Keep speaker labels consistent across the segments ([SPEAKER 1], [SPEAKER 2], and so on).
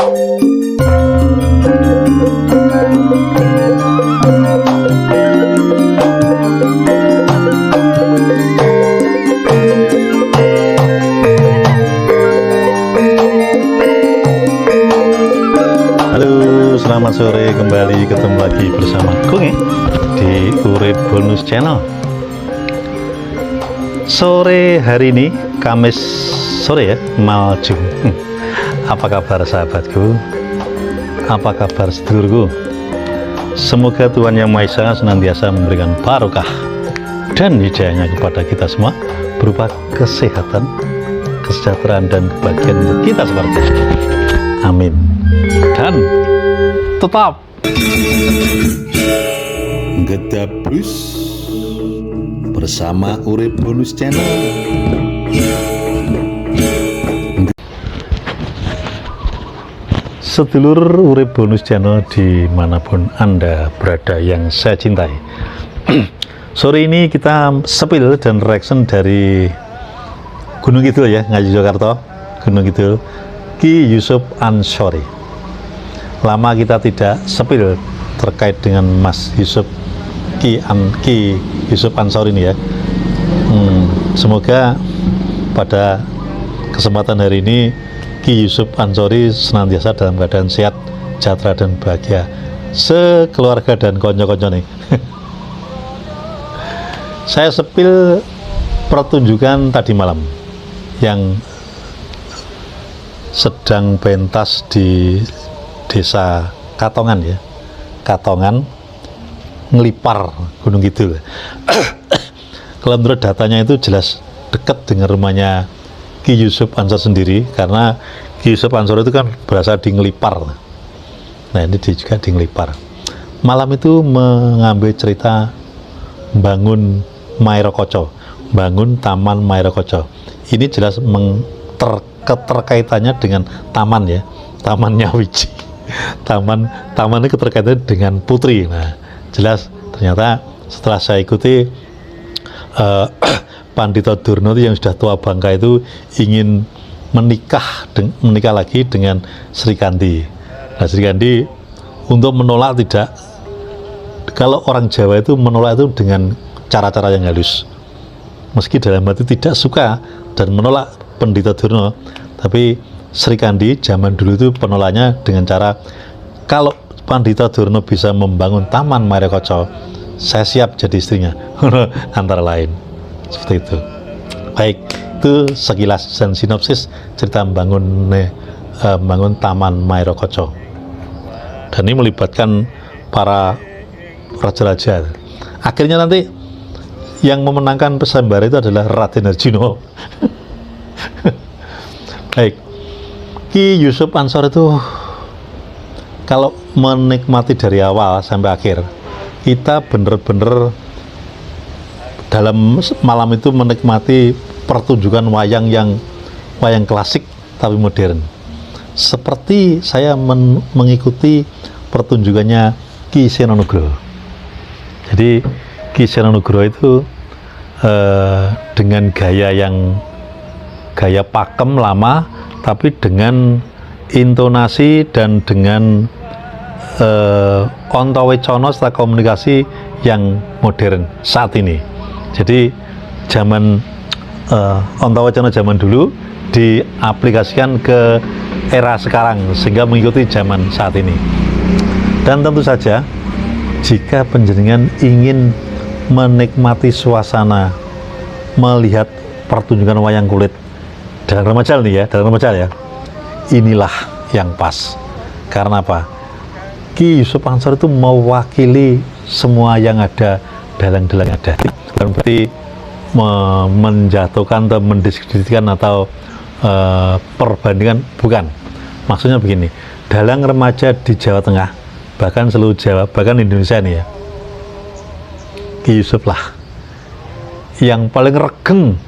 [SPEAKER 1] Halo, selamat sore, kembali ketemu lagi bersama Kung ya, di Urip Bonus Channel. Sore hari ini, Kamis sore ya, Maljum. Apa kabar sahabatku? Apa kabar sedulurku? Semoga Tuhan Yang Maha Esa senantiasa memberikan barokah dan hidayahnya kepada kita semua berupa kesehatan, kesejahteraan, dan kebahagiaan untuk kita seperti. Amin. Dan tetap
[SPEAKER 2] Gedabrus bersama Urip Bonus Channel.
[SPEAKER 1] Sedulur Urip Bonus Channel dimanapun Anda berada yang saya cintai. Sore ini kita spill dan reaction dari Gunung Kidul ya, Ngayogyakarta, Gunung Kidul, Ki Yusuf Anshori. Lama kita tidak spill terkait dengan Mas Yusuf Ki Yusuf Anshori ini ya. Semoga pada kesempatan hari ini Ki Yusuf Anshori senantiasa dalam keadaan sehat, sejahtera dan bahagia sekeluarga dan konco-konco nih. Saya spill pertunjukan tadi malam yang sedang pentas di desa Katongan ya, Katongan Nglipar, Gunung Kidul. Kalau menurut datanya itu jelas dekat dengan rumahnya Ki Yusuf Ansor sendiri, karena Ki Yusuf Ansor itu kan berasal di Nglipar. Nah, ini juga di Nglipar. Malam itu mengambil cerita bangun Maerokoco, bangun Taman Maerokoco. Ini jelas keterkaitannya dengan taman ya, Taman Nyawiji. Taman taman ini keterkaitannya dengan putri. Nah, jelas ternyata setelah saya ikuti Pandito Durno itu yang sudah tua bangka itu ingin menikah lagi dengan Srikandi. Nah, Srikandi untuk menolak tidak, kalau orang Jawa itu menolak itu dengan cara-cara yang halus. Meski dalam hati tidak suka dan menolak Pendeta Durno, tapi Srikandi zaman dulu itu penolaknya dengan cara, kalau Pandita Durno bisa membangun Taman Maerokoco, saya siap jadi istrinya. Antara lain seperti itu. Baik, itu sekilas dan sinopsis cerita membangun Taman Maerokoco. Dan ini melibatkan para raja-raja. Akhirnya nanti yang memenangkan sayembara itu adalah Raden Arjuna. Baik, Ki Yusuf Ansor itu kalau menikmati dari awal sampai akhir, kita bener-bener dalam malam itu menikmati pertunjukan wayang yang wayang klasik tapi modern. Seperti saya mengikuti pertunjukannya Ki Seno Nugroho. Jadi Ki Seno Nugroho itu dengan gaya yang gaya pakem lama, tapi dengan intonasi dan dengan ontowecono serta komunikasi yang modern saat ini. Jadi zaman ontowecono zaman dulu diaplikasikan ke era sekarang sehingga mengikuti zaman saat ini. Dan tentu saja jika penjenengan ingin menikmati suasana melihat pertunjukan wayang kulit dalam remaja nih ya, dalam remaja ya, inilah yang pas. Karena apa? Ki Yusuf Ansor itu mewakili semua yang ada, dalang-dalang ada. Bukan berarti menjatuhkan atau mendiskreditkan atau perbandingan, bukan. Maksudnya begini, dalang remaja di Jawa Tengah, bahkan seluruh Jawa, bahkan Indonesia nih ya, Ki Yusuf lah yang paling regeng.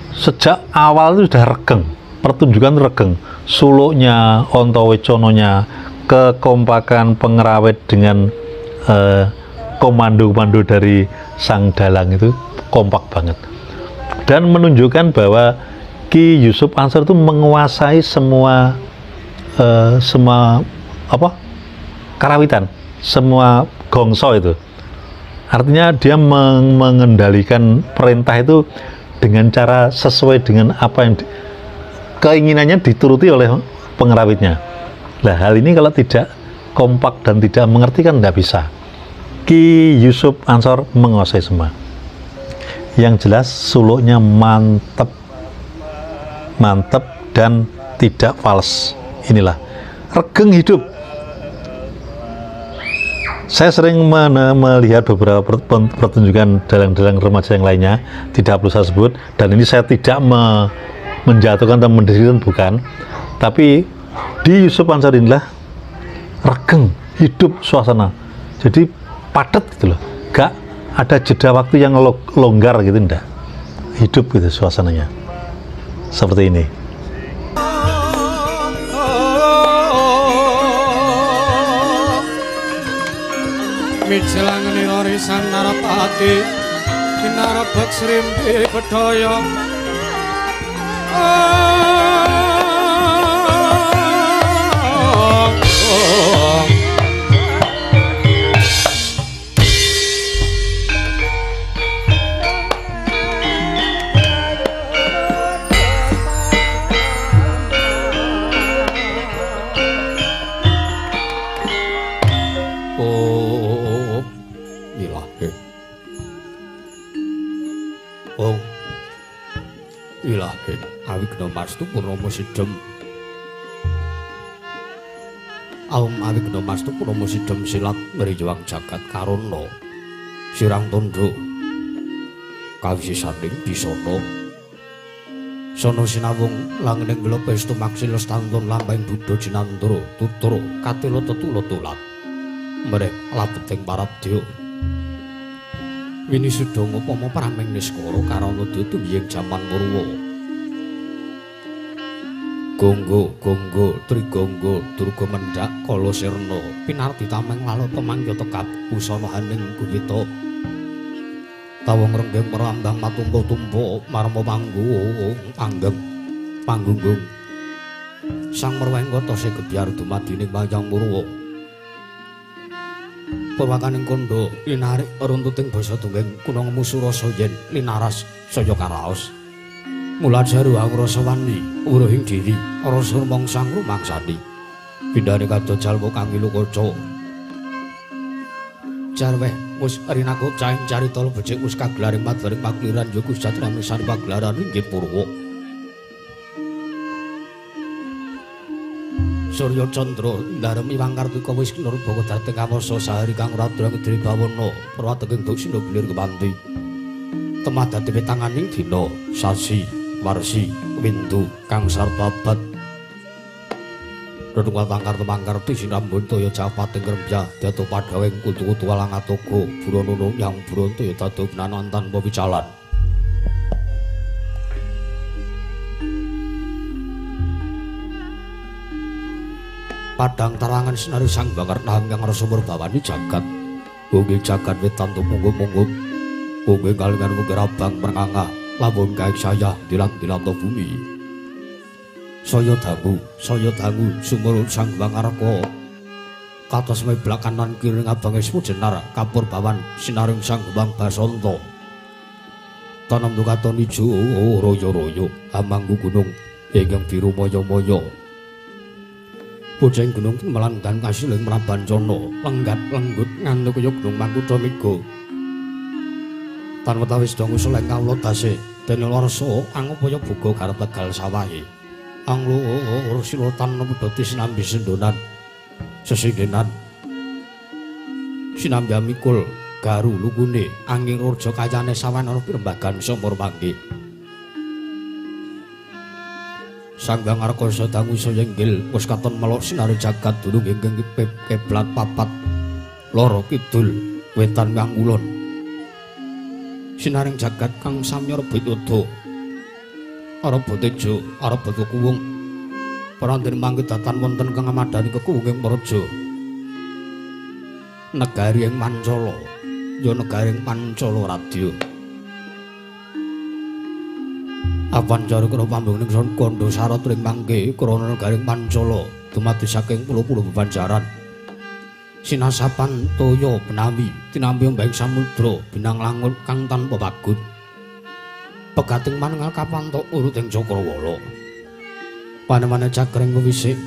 [SPEAKER 1] Sejak awal itu sudah regeng, pertunjukan regeng, suluknya, ontowecononya, kekompakan pengrawit dengan komando-komando dari sang dalang itu kompak banget, dan menunjukkan bahwa Ki Yusuf Ansor itu menguasai semua semua apa karawitan, semua gongso itu. Artinya dia mengendalikan perintah itu dengan cara sesuai dengan apa yang keinginannya dituruti oleh pengerawitnya. Nah, hal ini kalau tidak kompak dan tidak mengerti kan tidak bisa. Ki Yusuf Ansor menguasai semua. Yang jelas suluknya mantep, mantep dan tidak fals. Inilah regeng hidup. Saya sering melihat beberapa pertunjukan dalang-dalang remaja yang lainnya, tidak perlu saya sebut, dan ini saya tidak menjatuhkan atau mendeskripsikan, bukan. Tapi di Yusuf Ansor inilah regeng hidup suasana. Jadi padat gitu loh, gak ada jeda waktu yang longgar gitu, enggak. Hidup gitu suasananya. Seperti ini.
[SPEAKER 3] Mijelang nirori sang narapati kinarabek srimpi bedhaya. Awigna mastu purnama sidhem. Aum awigna mastu purnama sidhem silat mrijuwang jagat karana sirang tandha kawisisaning bisana sono sinawung langening glepestu maksil stantun lampahing buddha jinandra tutura katela tetula tulat mreh labeting paradya wini suda ngupama praming niskara karana tumiyeng jaman Purwa. Gonggo, gonggo, trigonggo, durga mendhak kala sirna, pinardi tameng lalata mangya tekap, busana haning guwita. Tawung renggeng merambang matumpa-tumpa, marma panggung, panggeng, panggunggung. Sang merweng kota gebyar dumadining wayang Purwa. Purwakaning kandha linarik runtuting basa dunggeng kuna ngemu surasa yen linaras saya karaos. Mula jaru angrasa wani wuruhing diri rasa rumangsa rumangsani pindhane kados jalma kang ngilu kaca jarweh wis rinaku caing carita becik wis kagelaring padlaring pageliran ya Gusti misan pagelaran inggih Purwa. Surya Candra ndarem Iwang Kartika wis nurbaga dhateng kawasa sahari kang radra ngedri bawana prawateking duksina gilir kepanti temah dadi petanganing dina sasi warsi windu kang sarbabat redungal tangkar temangkar sinambun toya japating rembya datu padhawing kutu-kutu walang atoga buronono yang buron toya dadu benanan tanpa wicalan. Padang tarangan sinari sang bangarna kang rasa murbawani jagat bumi jagat wetan tumunggung-munggung bumi kalingan mungkir abang merenganga lamun kaik saya dilang-dilang to bumi. Saya dangu sumur sang bangarka katos meblak kanan kiri ngabang esmu jenar kapur bawan sinaring sang bang basanta tanam dukaton ijo royo-royo amanggu gunung ingkang biru moyo-moyo boceng gunung melandan kasiling mrabancana lenggat lenggut ngantuk kaya gunung mangkutha miga tan wetawis dong usul kawula dase dene warsa angupaya buga garep tegal sawahe anglur sila tan pedhoti sinambi sendonan sesindenan sinambi amikul garu lugune angin rurja kayane sawan ana pirembagan sampur mangke Sang Hyang Arkasa dangu saya inggil wis katon melok sinare jagat durung ingkang kiblat papat loro kidul wetan kang ulun sinaring jagat kang samya rebut uda araba tejo araba kuwung pranten mangke datan wonten kang amadani kekuwunging praja negari ing Pancala ya negari ing Pancala Radya apan cara karo pambung ning kandha sarat ring mangke krana negari Pancala dumadi saking pulo-pulo bebanjaran. Sinasapan toya benawi tinampi ombeng samudra binang langut kang tanpa pagut. Pegating manengal kapantok uruting cakrawala. Panemane cakring wisik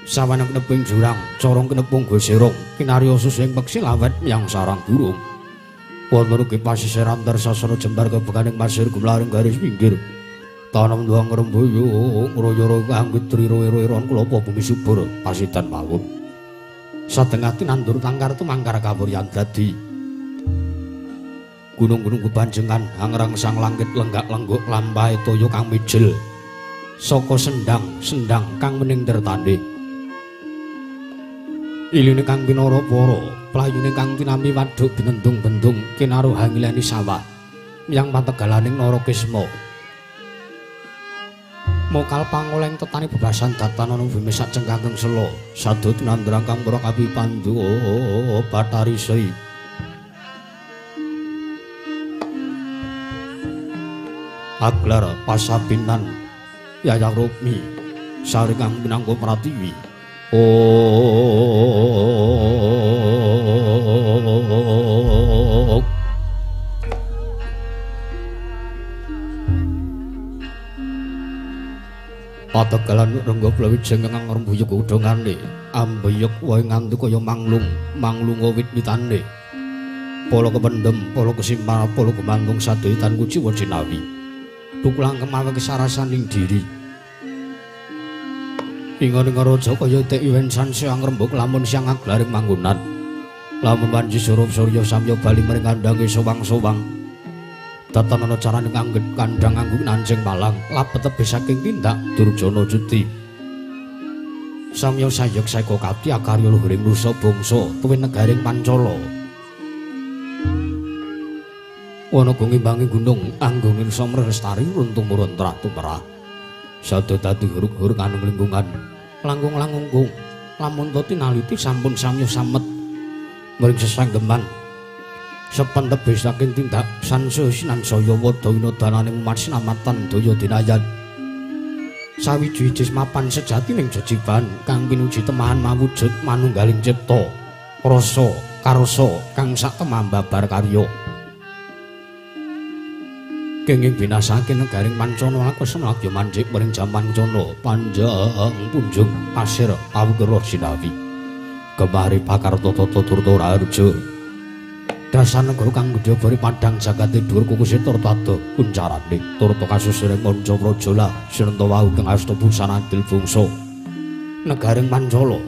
[SPEAKER 3] sawana kneping jurang, corong knepung goserong, kinarya susing peksi lawet yang sarang burung. Wonten ugi pasisir antar sasana jembar kebekaning pasir gumlaring garis pinggir. Tanem duang ngrembuyung ngroyo anggit riro-iron klapa bumi subur pasidan mawon. Satengah tinandur tangkar tumangkar kawuryan dadi. Gunung-gunung kepanjengan angrang sang langit lenggak-lenggok lampahe toya kang mijil. Saka sendang-sendang kang mening tertandhe. Iline kang pinara para, playune kang tinampi waduk binendung-bendung kinaruh hangileni sawah. Yang pategalaning Narakisma. Mokal pangoleng tetani bebasan datan ana bumi sak cengkangeng sela. Sadu tinandrang kang para kapi pandu Bathari Sri. Aglar pasabinan Yayang Rukmi sari kang pinangka pratiwi. Oh, pategalan rengga blawijeng kang ngrembuyuk udhongane ambeyek wae nganti kaya manglung manglunga wit-witane. Pala kependhem, pala kesimpar, pala gumantung sadaya tan kuciwa jinawi. Tukulang kemawe kesarasaning diri. Ingon-ingon raja kaya itik iwen sansiang rembug lamun siang aglaring manggonan. Lamun wanci surup surya samya bali maring kandhange sowang-sowang. Datan ana carane ngangget kandhang nganggo nancing palang labet tebih saking tindak durjana cuti. Samya sayek saeka kapti akarya luhuring nusa bangsa tuwin negaring Pancala. Wana gungimbangi gunung anggung irsa mrestari runtuh murun trah tumerah. Sada dadi huruk-huruk anung lingkungan langkung-langkung lamun to tinaliti sampun samya samet mring sesanggeman sepen tebih saking tindak sansa sinansaya wada winodanane umat sinamatan daya dinayan sawiji-wiji mapan sejatining jejiban kang pinuji temahan mawujud manunggaling cipta rasa karsa kang sak temambabar karya. Kenging binasake negaring Pancana laksa lagya manjik mring jaman cana panjang punjung pasir awukira jinawi. Gemari pakarta tata turta raharja. Dasar negara kang gedhe padhang jagate dhuwur kukuse turta ado kuncarane turta kasusure manca praja sinenta wau kang asta busana adil bangsa. Negaring Pancala.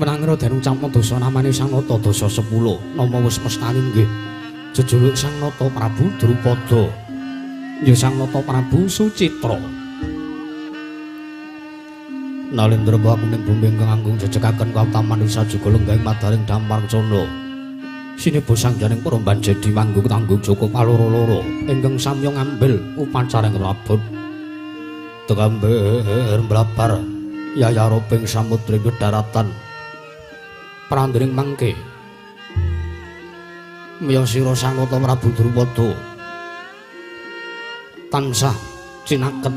[SPEAKER 3] Wenang Raden ucapna dasa namane Sang Nata dasa 10 nama wis mestani nggih. Jejuluk Sang Nata Prabu Drupada ya Sang Nata Prabu Sucitra. Nalendra kuning bumi ingkang anggung jejekaken kautaman sajuga lenggahing madaring dampar cana. Sinebo sangjaning para banjedi manggung tanggung joko paloro-loro ingkang samya ngambil upacara ing rabut. Tekamber mlabar yayaroping samudra daratan. Prandring mangke miya sira Sang Nata Prabu Drupada tansah cinaket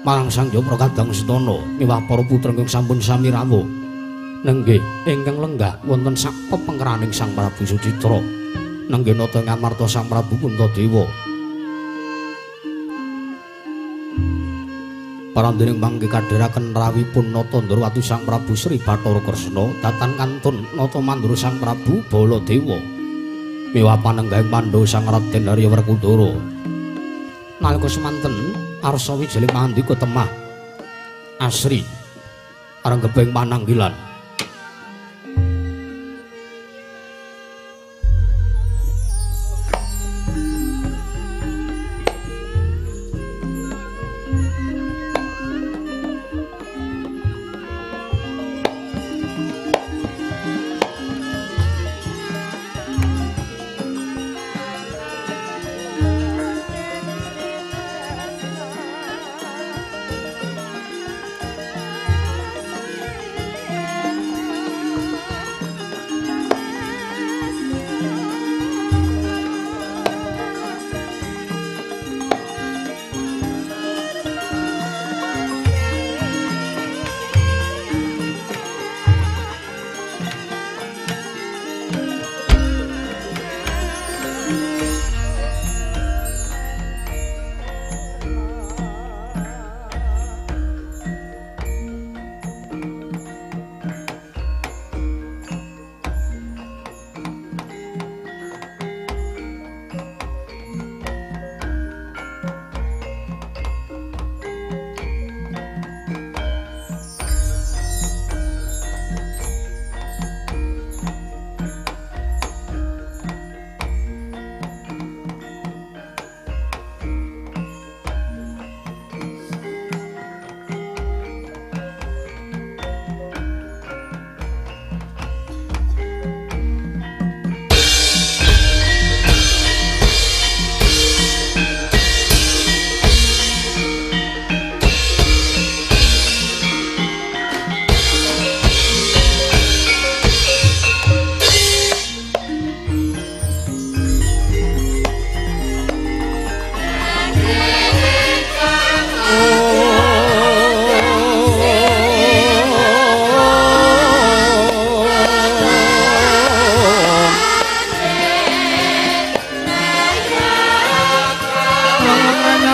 [SPEAKER 3] marang Sang Hyang Prakadang Setana miwah para putra ingkang sampun sami rawuh nenggih ingkang lenggah wonten sak pepengkeraning Sang Prabu Sucitra nenggih nata ngamarta Sang Prabu Puntadewa. Parandening mangke kadheraken rawuhipun Nata Ndrawati Sang Prabu Sri Bathara Kresna datan kantun nata mandura Sang Prabu Baladewa miwah panenggahing Pandhawa Sang Raden Arya Werkudara. Nalika semanten arsa wijiling mandika temah asri arenggeping pananggilan.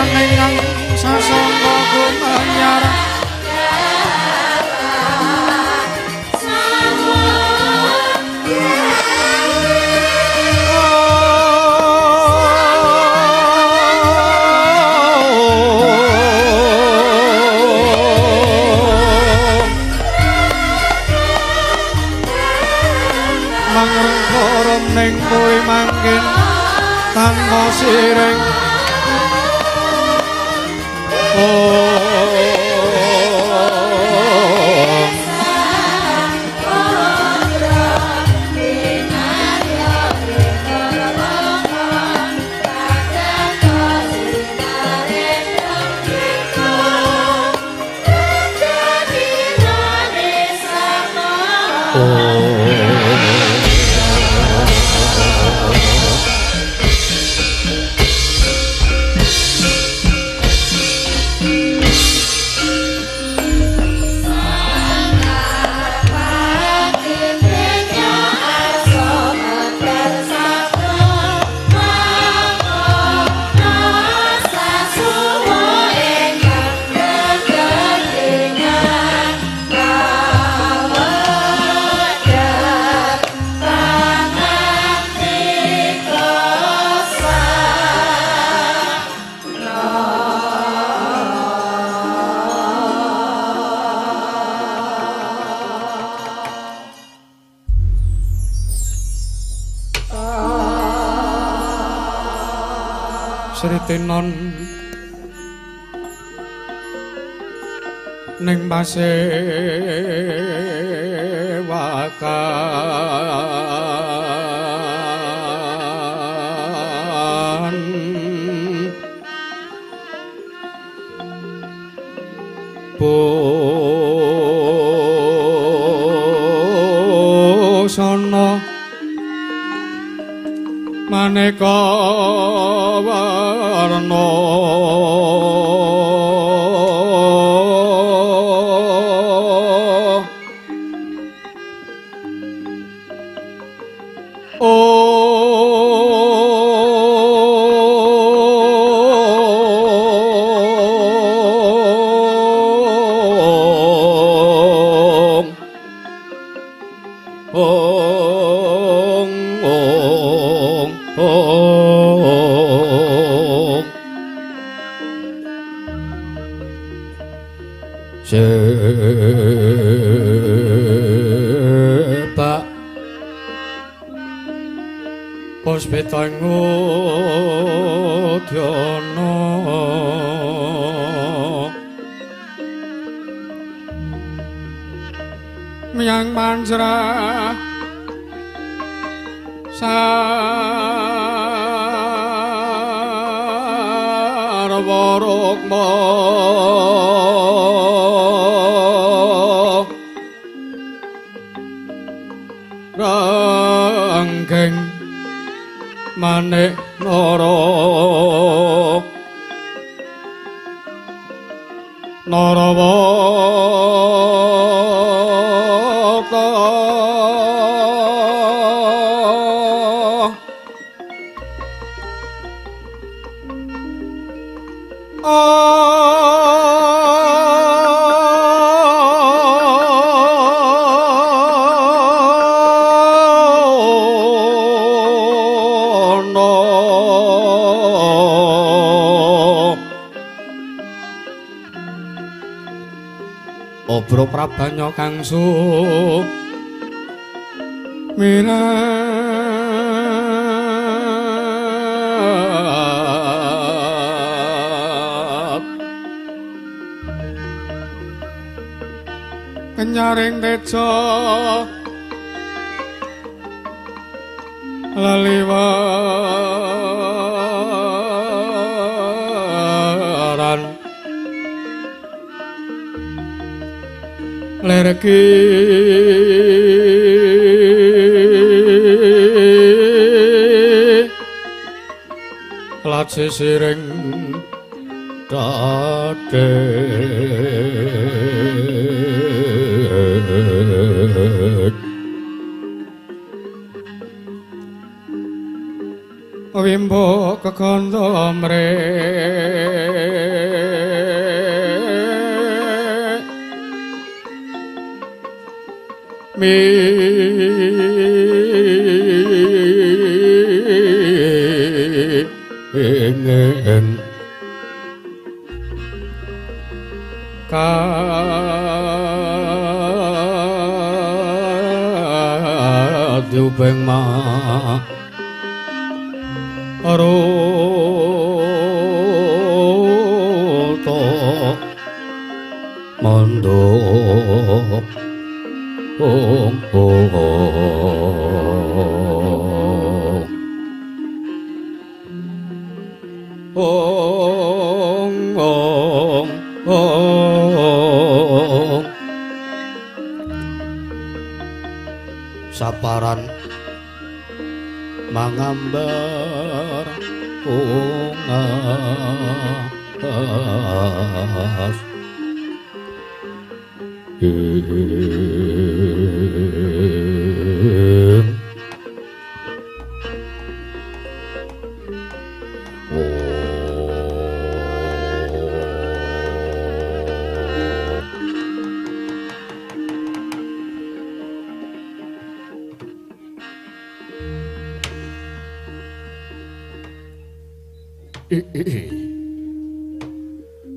[SPEAKER 3] Ning sasangka gumenyar mangrengkara ning kowe mangkin tanpa siring. Sritinon ning pasewakan busana maneka warna. Ong ong ong sebab puspita ngudyana miyang manjra sarwa rukma ranggeng manik nara narawata Obro prabanya kang sumirat kenyaring teja leliwaran lerki laci siring dadek wimbo kekandha mrih Ming kadupeng ma roto mondo ong ong ong ong ong saparan mangambar ungas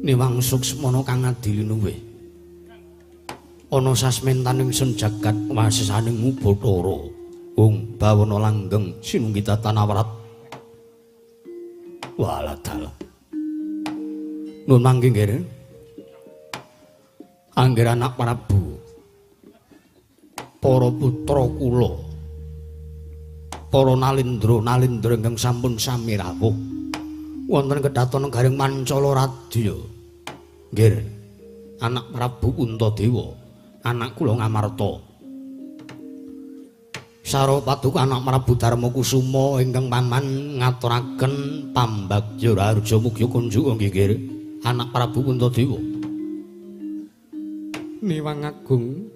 [SPEAKER 3] Niwang suksmana kang adili luwih ana sasmentaning ingsun jagat wasisaning Bathara Ung bawana langgeng sinunggita tanawrat waladal nun mangke nggih angger anak Prabu para putra kula para nalindra ingkang sampun sami rawuh wonten kedhaton garing Mancala Radya nggih anak Prabu Puntadewa anak kula Ngamarta Saro paduka anak Prabu Darma Kusuma ingkang paman ngaturaken pambagya raharja mugi kunjuk nggih nggih anak Prabu Puntadewa Niwang Agung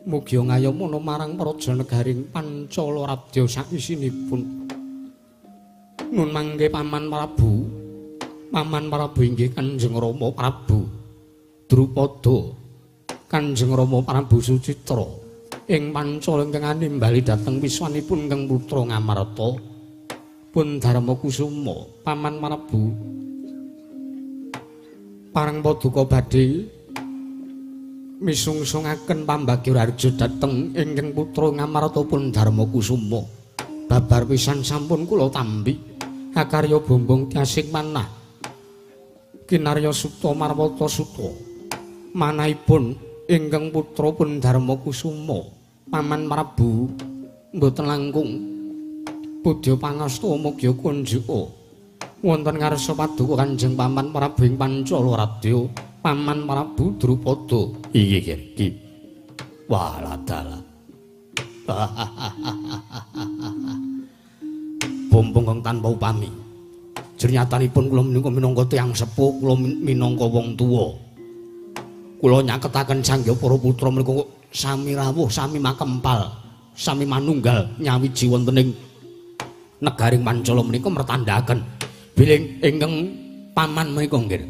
[SPEAKER 3] mugi ngayomana marang praja negaring Pancala Radya saisinipun nun mangke paman Prabu inggih Kanjeng Rama Prabu Drupada Kanjeng Rama Prabu Sucitra ing Pancala ingkang animbali dhateng wiswanipun ingkang putra Ngamarta pun Darma Kusuma paman Prabu pareng paduka badhe misungsungaken pambagya raharja dhateng ingkang putra Ngamarta pun Darma Kusuma babar pisan sampun kula tampi akarya bombong tiasing manah kinarya suta marwata suta manahipun ingkang putra pun Darma Kusuma paman Prabu mboten langkung pudya pangasta mugi kunjuka wonten ngarsa paduka Kanjeng Paman Prabu ing Pancala Radya Paman Prabu Drupada iki iki waladala bombong kang tanpa upami jernyatanipun kula menika minangka tiyang sepuh kula minangka wong tuwa kula nyaketaken sangya para putra menika sami rawuh sami makempal sami manunggal nyawiji wonten ing negaring Pancala menika mertandhaken bilih ingkang paman menika nggih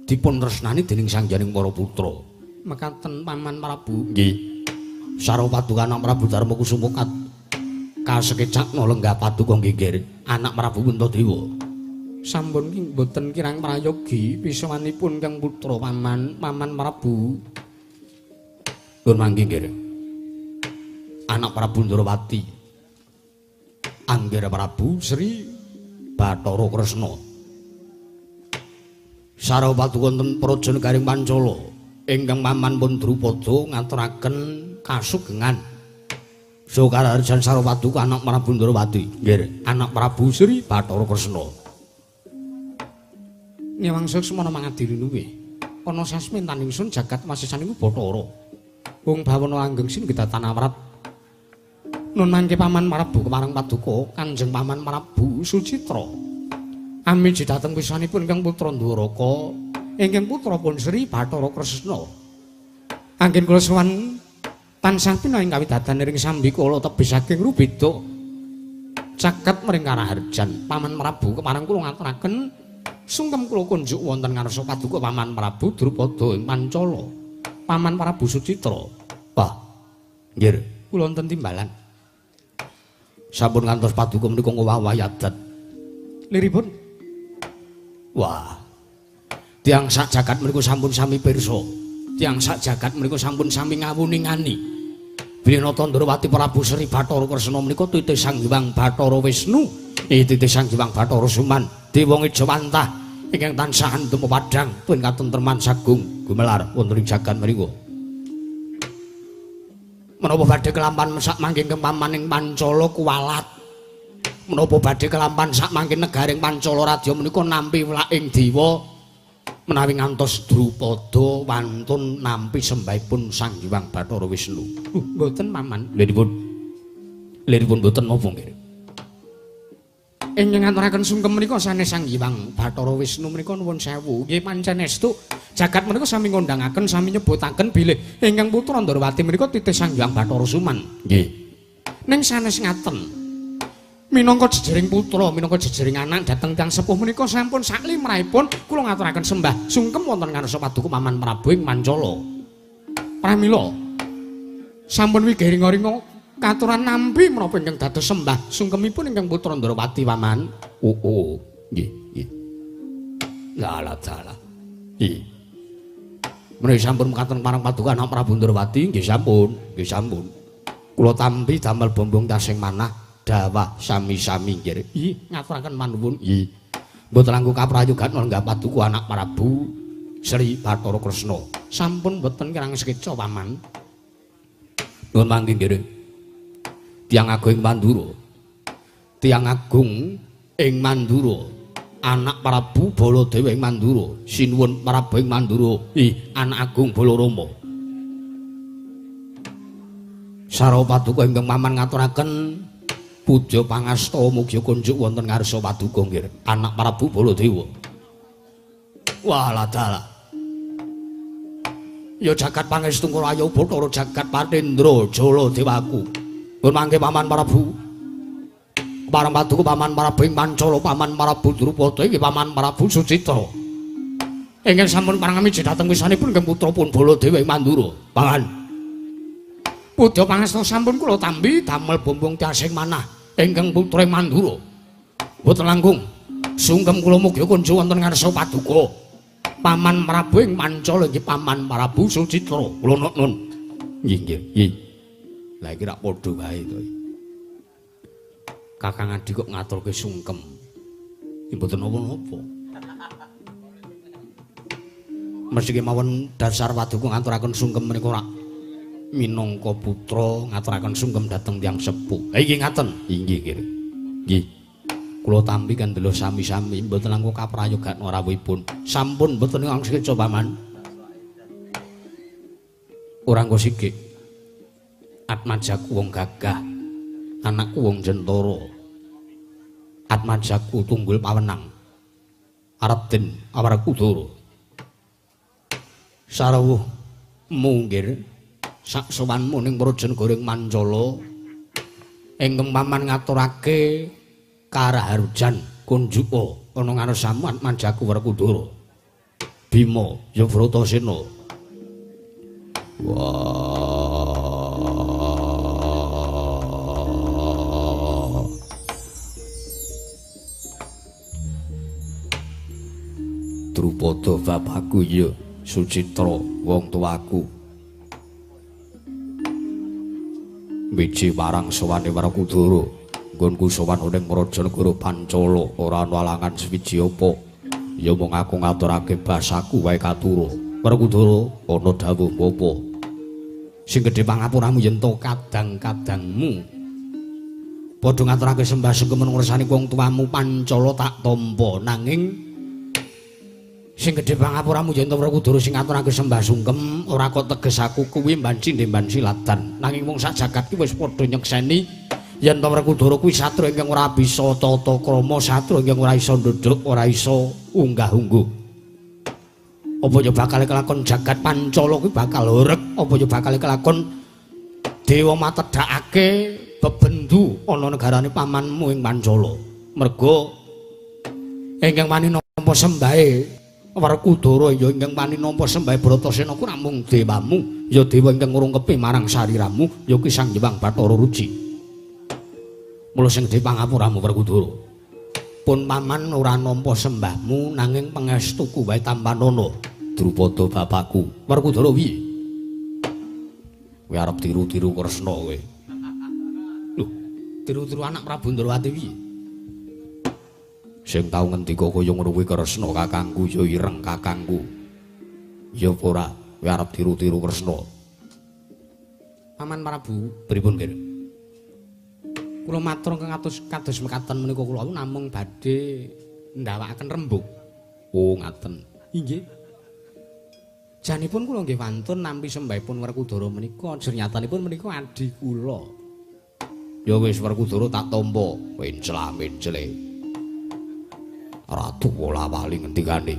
[SPEAKER 3] dipun tresnani dening sangyaning para putra mekaten paman Prabu nggih sarwa paduka anak Prabu Darma Kusuma kasekecakna lenggah paduka nggih anak Prabu Puntadewa sampun mboten kirang prayogi pisawanipun kang putra paman paman Prabu nuwun mangke nggih anak Prabu Ndrawati Anggara Prabu Sri Bathara Kresna sarwa paduka wonten praja negaring Pancala ingkang paman pun Drupada ngaturaken kasugengan Sukaraharjan sarwa paduka anak Prabu Ndrawati nggih anak Prabu Sri Bathara Kresna Niwang suksmana mangadili luwih ana sasmentaning ingsun jagat wasisaning Bathara Wong bawana langgeng singgita tanawrat nun mangke paman Prabu kepareng paduka Kanjeng Paman Prabu Sucitra amiji dhateng wisanipun ingkang putra Ndwaraka ingkang putra pun Sri Bathara Kresna anggen kula sowan tansah pina ing kawidadan ring sambikala tebih saking rubeda caket mring karaharjan Paman Prabu kepareng kula ngaturaken sungkem kula kunjuk wonten ngarsa paduka Paman Prabu Drupada ing Pancala. Paman Prabu Sucitra. Wah. Nggih, kula wonten timbalan. Sampun ngantos paduka menika ngowah-owah adat. Liripun. Wah. Tiyang sak jagat menika sampun sami pirsa. Tiyang sak jagat menika sampun sami ngawuningani. Bilih Nata Ndrawati Prabu Sri Bathara Kresna menika titih Sang Hyang Bathara Wisnu, titih Sang Hyang Bathara Suman, dewa ngejawantah ingkang tansah andum pepadhang pun katentreman sagung gumelar wonten ing jagat mriku. Menapa badhe kelampan sak mangke paman ing Pancala kuwalat. Menapa badhe kelampan sak mangke negaring Pancala radya menika nampi wlaking dewa menawi ngantos Drupada wantun nampi sembahipun Sang Hyang Bathara Wisnu. Mboten paman. Lha dipun mboten napa nggih. Ingkang ngaturaken sungkem menika sanes Sang Hyang Bathara Wisnu menika nuwun sewu. Nggih pancen estu jagat menika sami ngondhangaken sami nyebutaken bilih ingkang putra Ndrawati menika titih Sang Hyang Bathara Suman. Nggih. Ning sanes ngaten. Minangka jejering putra, minangka jejering anak dhateng tiyang sepuh menika sampun saklimrahipun kula ngaturaken sembah sungkem wonten ngarsa paduka Paman Prabu ing Pancala. Pramila sampun wigiri-ringa katuran nampi menapa ingkang dados sembah sungkemipun ingkang putra Ndrawati Paman. Oh, nggih, nggih. Lah dalah. Nggih. Menawi sampun mekaten marang paduka anak Prabu Ndrawati, nggih sampun, nggih sampun. Kula tampi damel bombong tasing manah dawah sami-sami nggih. Ih, ngaturaken manuwun. Nggih. Mboten langkung kaprayogan lenggah paduka anak Prabu Sri Bathara Kresna. Sampun mboten kirang sekeca Paman. Nuwun mangke nggih. Tiyang agung ing Mandura. Tiyang agung ing Mandura. Anak Prabu Baladewa ing Mandura. Sinuwun Prabu ing Mandura. Ih, anak agung Balarama. Sarwa paduka ingkang paman ngaturaken puja pangasta mugi kunjuk wonten ngarsa paduka nggih. Anak Prabu Baladewa. Wah, dalah. Ya jagat pangestu kula ayo Bathara jagat Patendra Jala Dewaku. Pun mangke Paman Prabu. Parang paduka Paman Prabu ing Pancala, Paman Prabu Drupada iki Paman Prabu Sucitra. Ingkang sampun parangami dhateng wisanipun ingkang putra pun Baladewa ing Mandura. Paman. Puja pangasta sampun kula tampi damel bombong tiasing manah ingkang putra ing Mandura. Mboten langkung sungkem kula mugi kunjuk wonten ngarsa paduka. Paman Prabu ing Pancala iki Paman Prabu Sucitra. Kula nuwun. Nggih, nggih, nggih. Lah iki rak padha wae to. Kakang Adi kok ngaturke sungkem. Mboten napa-napa. Mesti kemawon dasar paduka ngaturaken sungkem menika rak minangka putra ngaturaken sungkem dhateng tiyang sepuh. Ha iki ngaten. Inggih, nggih. Nggih. Kula tampi kandela sami-sami mboten langkung kaprayogan rawuhipun. Sampun mboten ingkang sekeca Paman. Ora engko sikik. Atmajaku wong gagah, anakku wong jentara. Atmajaku tunggul pawenang. Arep den Awarakudara. Sarawuh munggir sak sowanmu ning Prajanegara ing Mancala ingkang paman ngaturake karaharjan kunjuka ana ngarsamu Atmajaku Werkudara Bima ya Bratasena. Wah. Drupada bapakku ya Sucitra wong tuaku. Wiji marang sowane Werkudara, nggonku sowan ning Prajanegara Pancala ora ana alangan suwiji apa. Ya mung aku ngaturake basaku wae katura. Werkudara ana dawuh apa? Sing gedhe pangapuramu yen to kadang-kadangmu. Padha ngaturake sembah sungkem ngresani wong tuamu Pancala tak tampa nanging sing gedhe pangapuramu yen to Werkudara sing ngaturake sembah sungkem ora kok teges aku kuwi mbanci ndemban silatan nanging wong sak jagat ki wis padha nyekseni yen to Werkudara kuwi satria ingkang ora bisa tata krama, satria ingkang ora iso ndhudhuk, ora iso unggah-ungguh. Apa ya bakal kelakon jagat Pancala kuwi bakal horeg, apa ya bakal kelakon dewa matedhakake bebendu ana negarane pamanmu ing Pancala. Merga ingkang wani nampa sembahe Werkudara ya ingkang paninampa sembah Bratasena ku namung dewamu, ya dewa ingkang ngrungkepi marang sariramu, ya ki Sang Hyang Bathara Ruci. Mula sing gedhe pangapuramu Werkudara. Pun paman ora nampa sembahmu nanging pangestuku wae tampanana. Drupada bapakku. Werkudara piye? Kowe arep tiru-tiru Kresna kowe. Lho, tiru-tiru anak Prabu Ndrawati piye? Sing tau ngendika kaya ngono kuwi Kresna kakangku ya ireng kakangku. Ya apa ora, kowe arep tiru-tiru Kresna. Paman Prabu, pripun kene? Kula matur ingkang kados mekaten menika kula namung badhe ndawakaken rembug. Oh, ngaten. Inggih. Janipun kula nggih wantun nampi sembahipun Werkudara menika, jernyatanipun menika adhi kula. Ya wis Werkudara tak tampa, mencla-mencle. Ratu Wolawali ngendikane,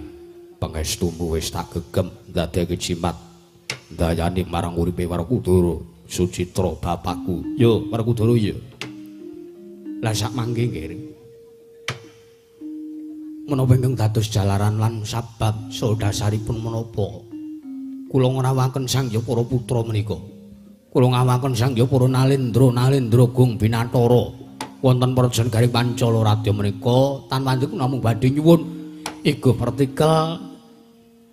[SPEAKER 3] pangestumu wis tak gegem ndadekake jimat ndayani marang uripe Werkudara, Sucitra bapakku. Yo Werkudara ya. Lah sak mangke nggih. Menapa ingkang dados jalaran lan sabab saha dasaripun menapa kula ngrawuhaken Sang Hyang para putra menika. Kula ngrawuhaken Sang Hyang para Nalendra Nalendra Gung Binathara wonten Prajan Garing Pancala Radya menika tan wanci namung badhe nyuwun iga pertikel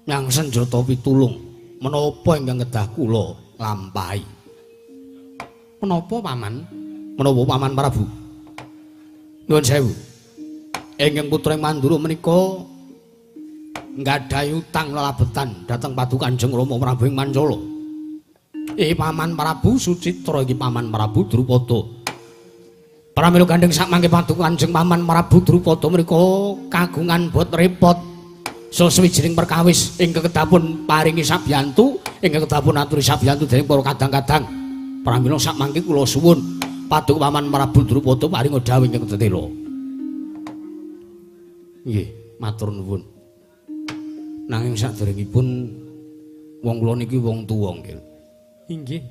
[SPEAKER 3] nyang senjata pitulung menapa ingkang kedah kula lampahi. Menapa paman? Menapa paman Prabu? Nuwun sewu. Ingkang putra Mandura menika nggadahi utang lelabetan dhateng Paduka Kanjeng Rama Prabu ing Mancala. Paman Prabu Sucitra iki paman Prabu Drupada. Pramila gandheng sakmangke Paduka Kanjeng Paman Prabu Drupada menika kagungan bot repot. Sawijining perkawis ingkang kedapun paringi sabiyantu, ingkang kedapun aturi sabiyantu dening para kadang-kadang. Pramila sakmangke kula suwun Paduka Paman Prabu Drupada paringa dawuh ingkang tetela. Nggih, matur nuwun. Nanging saderengipun wong kula niki wong tuwa nggih. Inggih.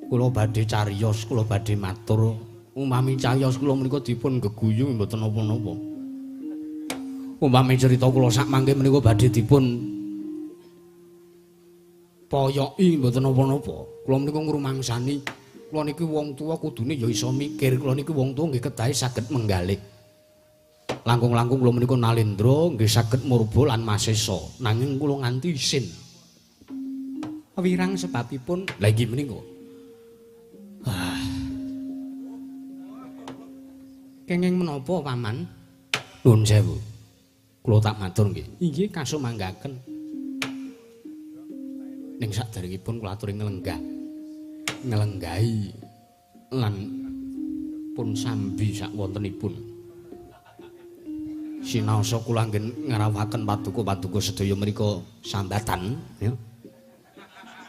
[SPEAKER 3] Kula badhe cariyos, kula badhe matur. Umpami cariyos kula menika dipun geguyu mboten napa-napa. Umpami cerita kula sak mangke menika badhe dipun poyoki mboten napa-napa. Kula menika ngrumangsani kula niki wong tuwa kudune ya iso mikir, kula niki wong tuwa nggih kedahe saged menggalih. Langkung-langkung kula menika Nalendra nggih saged murba lan masesa, nanging kula nganti isin. Wirang sebabipun lha inggih menika. Kenging menapa paman? Nuwun sewu. Kula tak matur nggih. Inggih kasumanggaken. Ning saderengipun kula aturi nglenggah. Nglenggahi lan pun sambi sakwontenipun. Sinaosa kula anggen ngrawuhaken paduka-paduka sedaya mriku sambatan ya.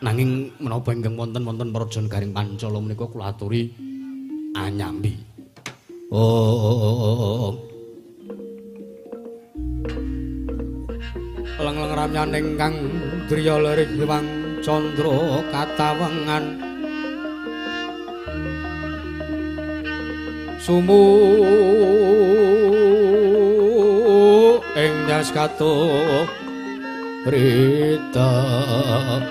[SPEAKER 3] Nanging menapa ingkang wonten-wonten Prajan Garing Pancala menika kula aturi anyambi. Oh. Leng-leng ramyaning kang driya lirih Hyang Candra katawengan. Sumu ing nyaskato ritan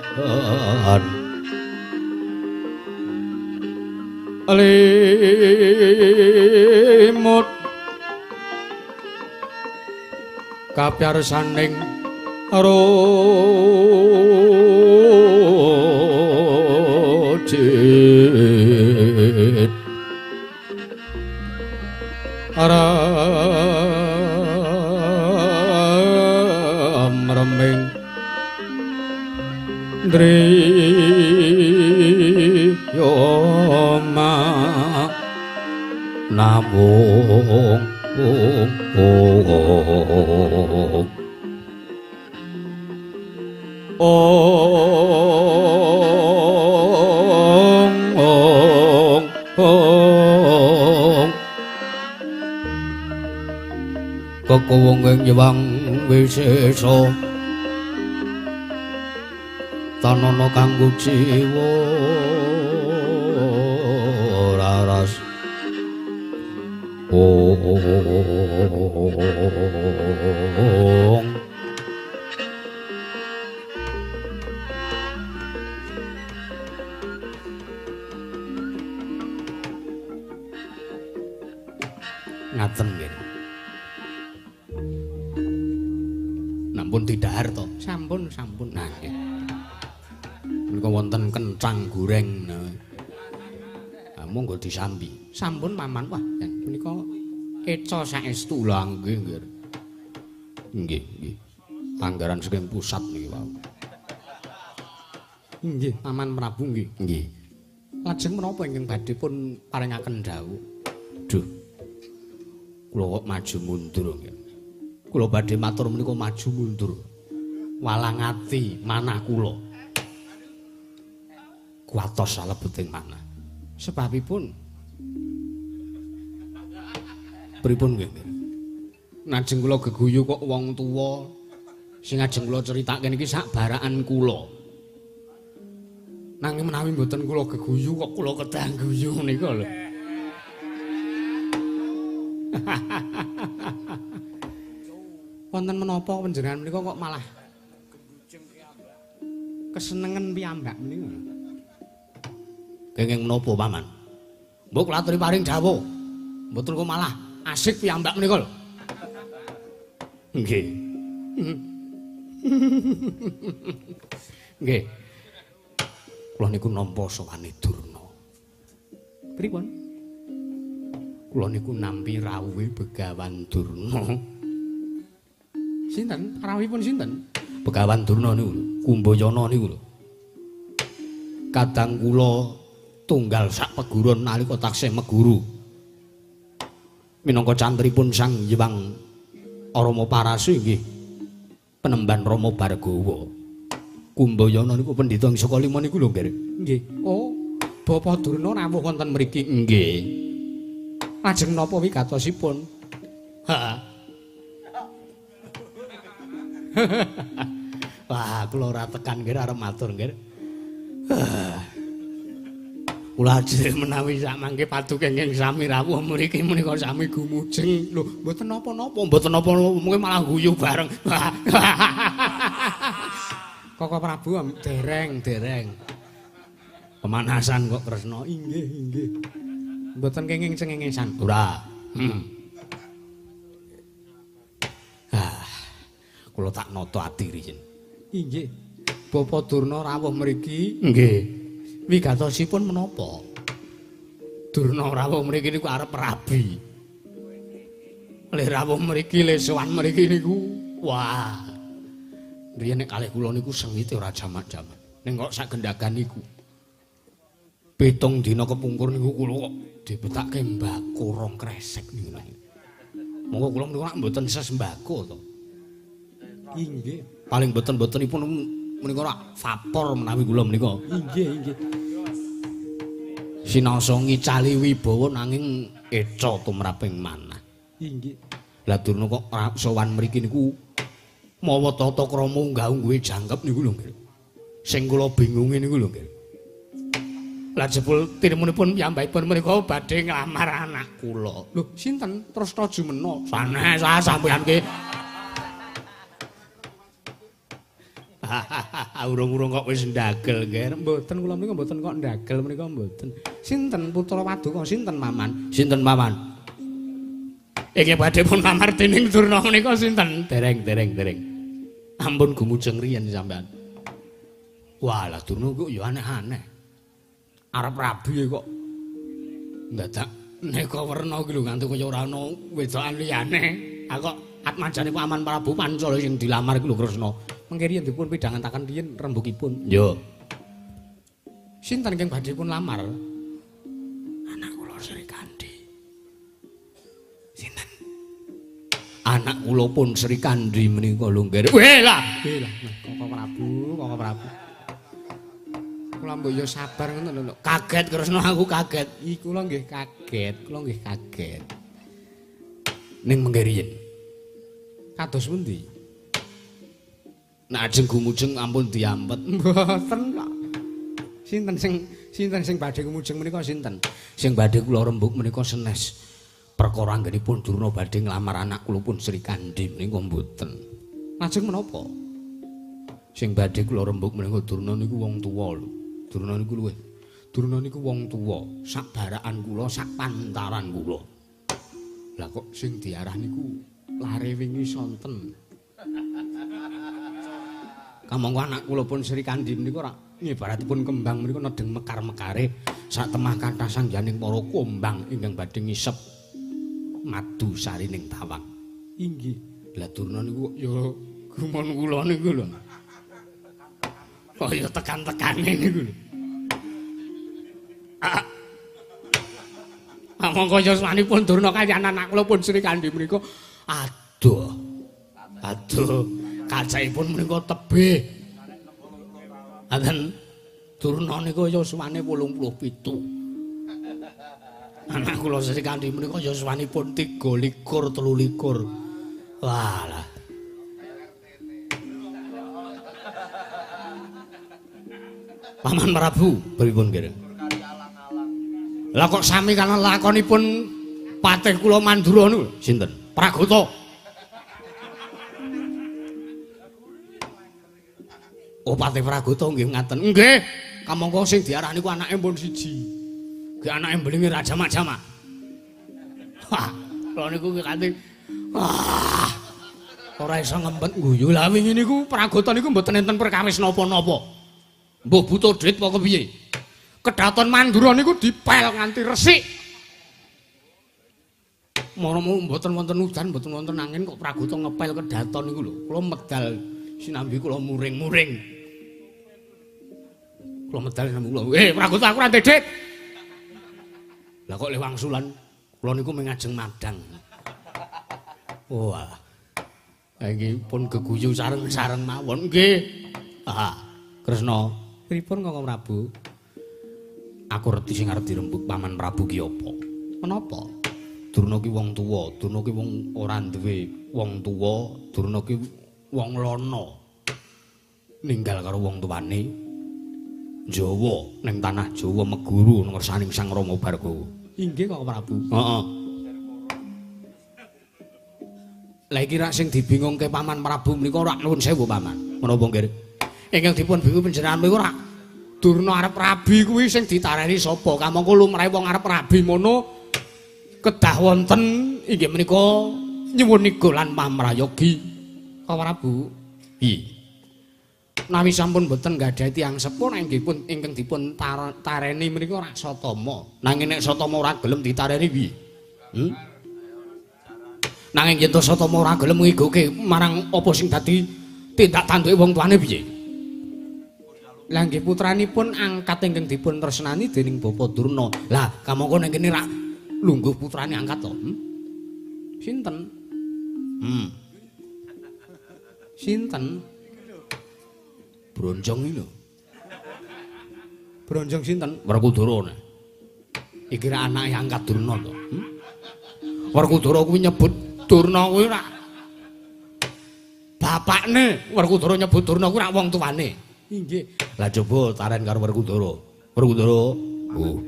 [SPEAKER 3] limut kapyarsaning rojit aram reming driyoma namung ong ong ong kekuwung ing Hyang Wisesa tanana kanggo jiwa raras ong. Ampun didhahar to. Sampun, sampun. Nah nggih. Menika wonten kencang goreng. Nah, monggo disambi. Sampun paman. Wah, menika eca saestu lha nggih, nggih. Nggih, nggih. Anggaran saking pusat niki wau. Nggih, Paman Prabu nggih. Nggih. Lajeng menapa ingkang badhe pun paringaken dawuh? Duh. Kula kok maju mundur nggih. Kula badhe matur menika maju mundur. Walang ati manah kula. Kuwatos salebeting manah. Sebabipun pripun nggih? Najeng kula geguyu kok wong tuwa sing ajeng kula critake niki sak barakan kula. Nanging menawi mboten kula geguyu kok kula kedah guyu nika lho. Wonten menapa panjenengan menika kok malah kesenengen piyambak menika? Kenging menapa paman? Mbok kula aturi paring dawuh. Mboten kok malah asik piyambak menika lho. Nggih. Nggih. Kula niku nampa sowane Durna. Pripun? Kula niku nampi rawuhe Begawan Durna. Sinten? Rawuhipun sinten? Begawan Durna niku lho, Kumbayana niku lho. Kadang kula tunggal sak peguron nalika taksih meguru. Minangka cantripun Sang Hyang Rama Parasu inggih penemban Rama Bargawa. Kumbayana niku pendhita ing saka lima niku lho, Nggih. Nggih. Oh, Bapak Durna rawuh wonten mriki. Nggih. Lajeng napa wigatosipun? Ha. Wah, kula ora tekan nggih arep matur nggih. Kula ajeng menawi sak mangke paduka ingkang sami rawuh mriki menika sami gumujeng. Lho, mboten napa-napa, mboten napa-napa, mungkin malah guyu bareng. Koko Prabu dereng, dereng. Pemanasan kok Kresna. Inggih, inggih. Mboten kenging cengengesan. Ora. Ah. Kula tak nata ati riyin. Inggih. Bapak Durna rawuh mriki. Nggih. Wigatosipun menapa? Durna rawuh mriki niku arep rabi. Le rawuh mriki, le sowan mriki niku. Wah. Riyen nek kalih kula niku sengite ora jamak-jamak. Ning kok sak gendagan niku. 7 dina kepungkur niku kula kok dibetake mbako rong kresek niku. Monggo kula menika lak mboten sesembako to. Inggih. Paling mboten-mbotenipun menika rak vapor menawi kula menika. Inggih, inggih. Sinaosa ngicali wibawa nanging eca tumraping manah. Inggih. Lah Durna kok sowan mriki niku mawa tata krama unggah-ungguhe jangkep niku lho nggih. Sing kula bingunge niku lho nggih. Lah jebul tirmunipun piyambakipun menika badhe nglamar anak kula. Lho, sinten? Tresna Jumena. Sanes ah sampeyan ki. Urung-urung kok wis ndagel nggih. Mboten kula menika mboten kok ndagel menika mboten. Sinten putra Paduka? Sinten Paman? Sinten Paman? Iki badhe pun lamar dening Durna menika sinten? Dereng, dereng, dereng. Ampun gumujeng riyen sampean. Wah, lah Durna kok ya aneh-aneh. Arep rabi kok ndadak neka werna iki lho nganti kaya ora ana wedokan liyane. Ah kok atmajane Paman Prabu Pancala sing dilamar iku lho Kresna. Mengke riyen dipun pidhangantaken riyen rembugipun. Yo. Sinten ingkang badhe pun lamar? Anak kula Sri Kandi. Sinten? Anak kula pun Sri Kandi menika lho nggih. Weh lah, weh lah. Koko Prabu, Koko Prabu. Kula mbok yo sabar ngono lho. Kaget Kresna aku kaget. Iki kula nggih kaget, kula nggih kaget. Ning mengke riyen. Kados pundi? Nek ajeng gumujeng ampun diampet. Mboten kok. Sinten sing badhe gumujeng menika sinten? Sing badhe kula rembug menika senes. Perkara anggenipun Durna badhe nglamar anak kula pun Sri Kandi menika mboten. Lajeng menapa? Sing badhe kula rembug menika Durna niku wong tuwa lho. Durna niku luwih. Durna niku wong tuwa, sak barakan kula, sak pantaran kula. Lah kok sing diarah niku lare wingi sonten. Kamangka anak kula pun Sri Kandi menika ora ngibaratipun kembang menika nedeng mekar-mekare sak temah kathah sangyaning para kumbang ingkang badhe ngisep madu sarining tawang. Inggih. Lah Durna niku ya gumun kula niku lho. Kaya tekan-tekane niku lho. Monggo yuswanipun Durna kaliyan anak kula pun Sri Kandi menika aduh. Aduh, kacaipun menika tebih. Aten Durna niku yuswane 87. Anak kula Sri Kandi menika yuswanipun 23 23. Walah. Paman Prabu pripun kira? Lah kok sami kana lakonipun patih kula Mandura niku sinten? Pragota. Oh patih Pragota nggih ngaten. Nggih. Kamangka sing diarani ku anake pun siji. Nggih anake mbelingi ra jamak-jamak. Wah, kula niku kanthi wah. Ora iso ngempet guyu. Lah wingi niku Pragota niku mboten enten perkawis napa-napa. Mbuh butuh dhuwit apa kepiye? Kedaton Mandura niku dipel nganti resik. Mara-mara mboten wonten udan, mboten wonten angin kok Pragota ngepel kedaton niku lho. Kula medal sinambi kula muring-muring. Kula medal sinambi kula. Pragota aku ora ndek dhit. Lah kok lewangsulan kula niku mung ngajeng madang. Wah. Iki pun geguyu sareng-sareng mawon nggih. Ah, Kresna, pripun Kakang Prabu? Aku reti sing arep dirembug Paman Prabu ki apa? Menapa? Durna ki wong tuwa, Durna ki wong ora duwe wong tuwa, Durna ki wong lana. Ninggal karo wong tuane Jawa ning tanah Jawa meguru ngersaning Sang Rama Bhargawa. Inggih Kakang Prabu. Heeh. Lah iki rak sing dibingungke Paman Prabu menika ora nuwun sewu Paman. Menapa nggih? Ingkang dipun bingung panjenengan menika rak Durna arep rabi kuwi sing ditareni sapa? Kamangka lumrahe wong arep rabi mono kedah wonten inggih menika nyuwun niga lan pamrayogi. Kakang Prabu. Piye? Nawi sampun boten gadhahi tiyang sepuh inggih pun ingkang dipun tareni menika ora Satama. Nanging nek Satama ora gelem ditareni piye? Nanging yen to Satama ora gelem ngigoke marang apa sing dadi tindak tanduke wong tuane piye? Lah nggih putranipun angkat ingkang dipun tresnani dening Bapak Durna. Lah kamangka ning kene rak lungguh putrane angkat to. Sinten? Sinten? Bronjong iki lho. Bronjong sinten? Werkudara. Iki rak anake angkat Durna to. Werkudara kuwi nyebut Durna kuwi rak bapakne. Werkudara nyebut Durna kuwi rak wong tuane. Inggih. Lah coba taren karo Werkudara. Werkudara. Oh.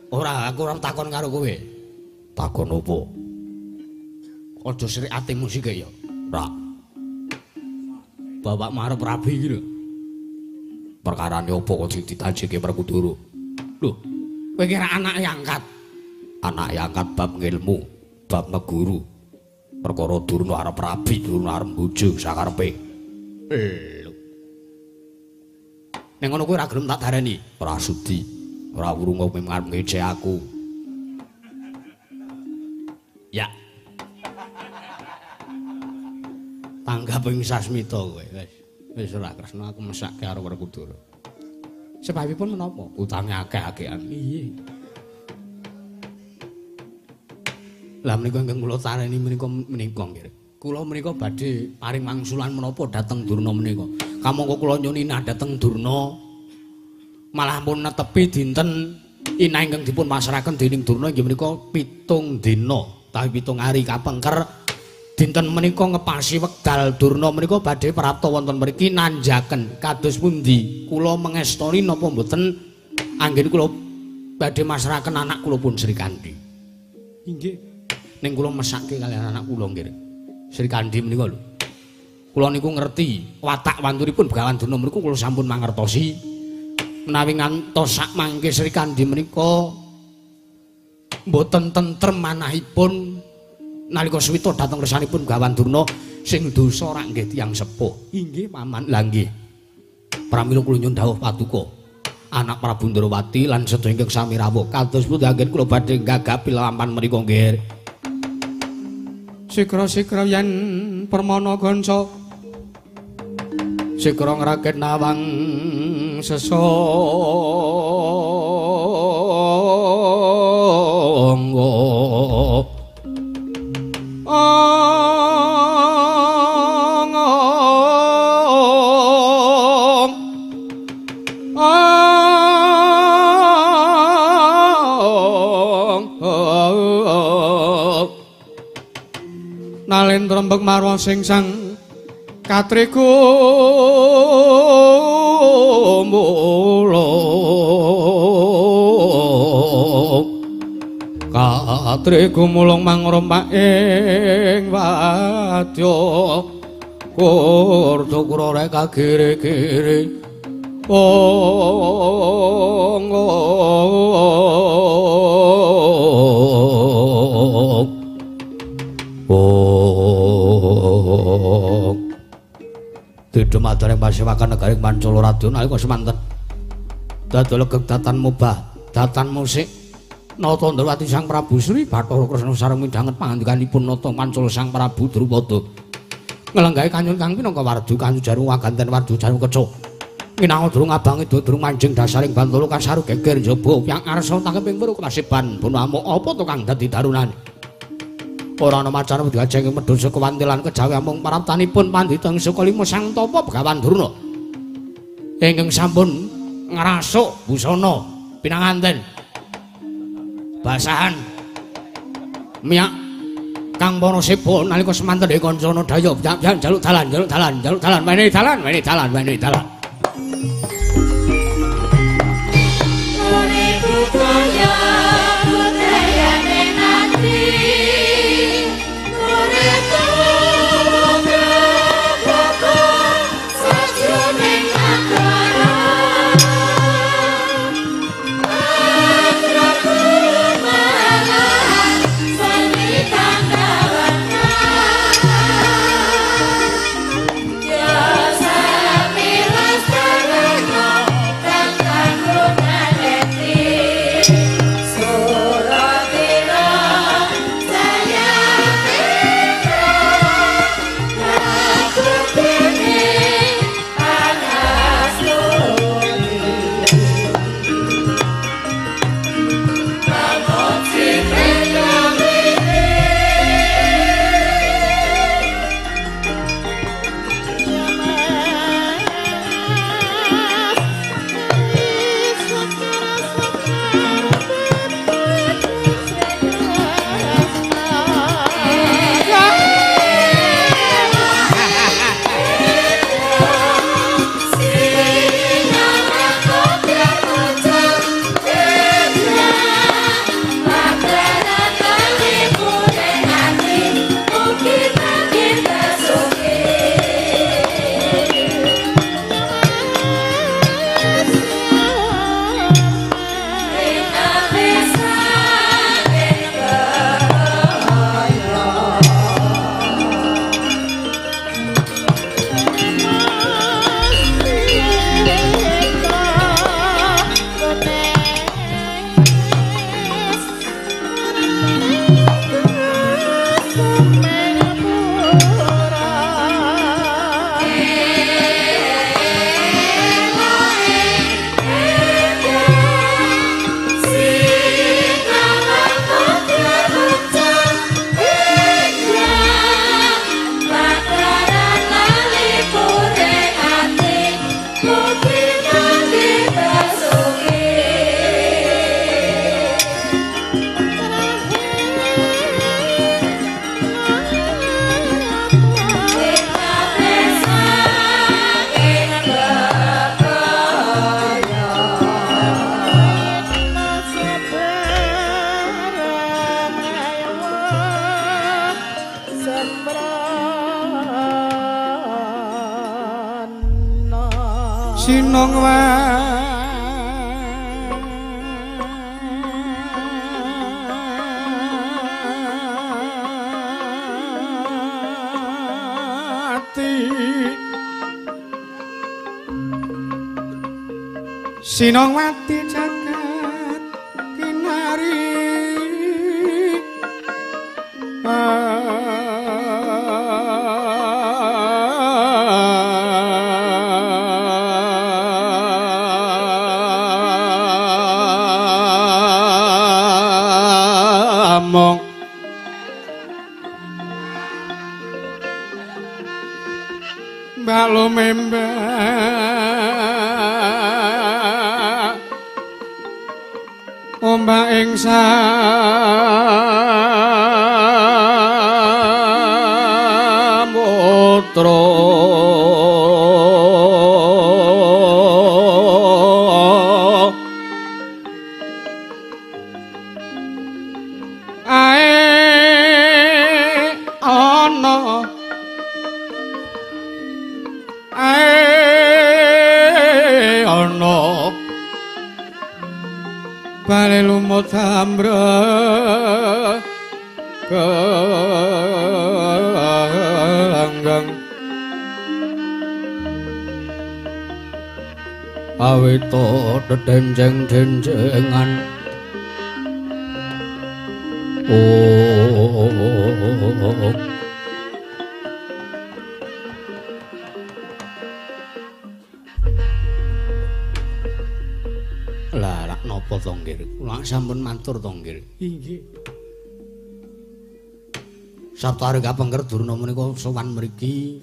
[SPEAKER 3] Ora, aku ora takon karo kowe. Takon opo? Aja srik atimu sik ya. Ora. Bapak marep rabi iki lho. Perkarane opo kok ditajeke Werkudara? Lho, kowe kira anake angkat. Anake angkat bab ngilmu, bab meguru. Perkara Durna arep rabi, Durna arep bojo sakarepe. Lho. Ning ngono kuwi ora gelem tak darani. Ora sudi. Ora wurung kowe arep ngece aku. Ya. Tanggap ing sasmita kowe. Wis, wis ora Kresna aku mesake karo Werkudara. Sebabipun menapa? Utange akeh-akehan. Iya. Lah menika ingkang kula tareni menika menika nggih. Kula menika badhe paring wangsulan menapa dhateng Durna menika. Kamangka kula nyuwun inah dhateng Durna. Malah pun netepi dinten inah ingkang dipun pasrahaken dening Durna inggih menika 7 dina, utawi 7 hari kapengker. Dinten menika ngepasi wekdal Durna menika badhe prapta wonten mriki nanjaken kados pundi kula mengestoni napa mboten anggen kula badhe masrahaken anak kula pun Sri Kandi. Inggih. Ning kula mesake kaliyan anak kula nggih. Sri Kandi menika lho. Kula niku ngerti watak wantunipun Begawan Durna mriku kula sampun mangertosi. Menawi ngantos sak mangke Sri Kandi menika mboten tentrem manahipun, Nalika suwita dhateng ngersanipun Begawan Durna sing dosa rak nggih tiyang sepuh. Inggih paman. Lah nggih. Pramila kula nyuwun dawuh paduka anak Prabu Ndrawati lan sedaya ingkang sami rawuh kados pundi anggen kula badhe gagapi lelampahan menika nggih. Sikra-sikra yen permana gonco sikra ngrakit nawang sesangga. Nalendra mbek marwa sing sang katriku mulung katriku mulung mangrompak ing wadya kurdo kura rek kagiri-giri ong ong Didhumadharing pasewakan negaring Pancala Radya nalika semanten dadol legeg datan mubah datan musik Nata Ndrawati Sang Prabu Sri Bathara Kresna sareng midhanget pangandikanipun Nata Pancala Sang Prabu Drupada nglenggahi kanyun kang pinangka wardu kanyu jaru waganten wardu jaru keco minangka durung abang edo durung manjing dasaring bantala kasaru geger njaba yang arsa tangkeping weruh kasiban bono amuk apa to kang dadi darunan ora ana macane wedi ajeng medhun saka wantilan kejawi amung paraptanipun pandhita ing Sukalima Sang Tapa Begawan Durna ingkang sampun ngrasuk busana pinanganten basahan miyak kang para seba nalika semanten ing kancana daya njaluk dalan njaluk dalan njaluk dalan wenehi dalan wenehi dalan wenehi dalan. Sinong
[SPEAKER 4] Sinongwati jagat kinari among balumemba ombak ing samudra ae ana ae ana bale lumut ambrek ganggang
[SPEAKER 3] awito dedenjeng-denjengan oh. Lah rak napa to nggih? Kula sampun matur to nggih.
[SPEAKER 4] Inggih.
[SPEAKER 3] Saptari kapengker Durna menika sowan mriki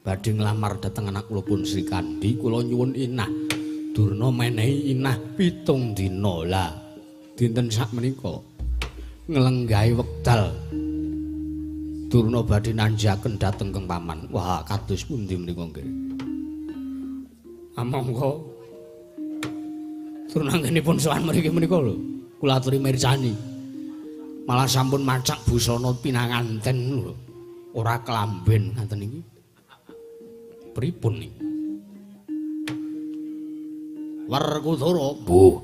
[SPEAKER 3] badhe nglamar dhateng anak kula pun Sri Kandi. Kula nyuwun inah Durna menehi inah 7 dina. Lah dinten sakmenika nglenggahi wekdal Durna badhe nanjaken dhateng Kang Paman. Wah, kados pundi menika nggih? Amangka Durna anggenipun sowan mriki menika lho, kula aturi mirsani. Malah sampun macak busana pinanganten lho. Ora kelamben ngaten iki. Pripun niki? Werkudara, mbuh.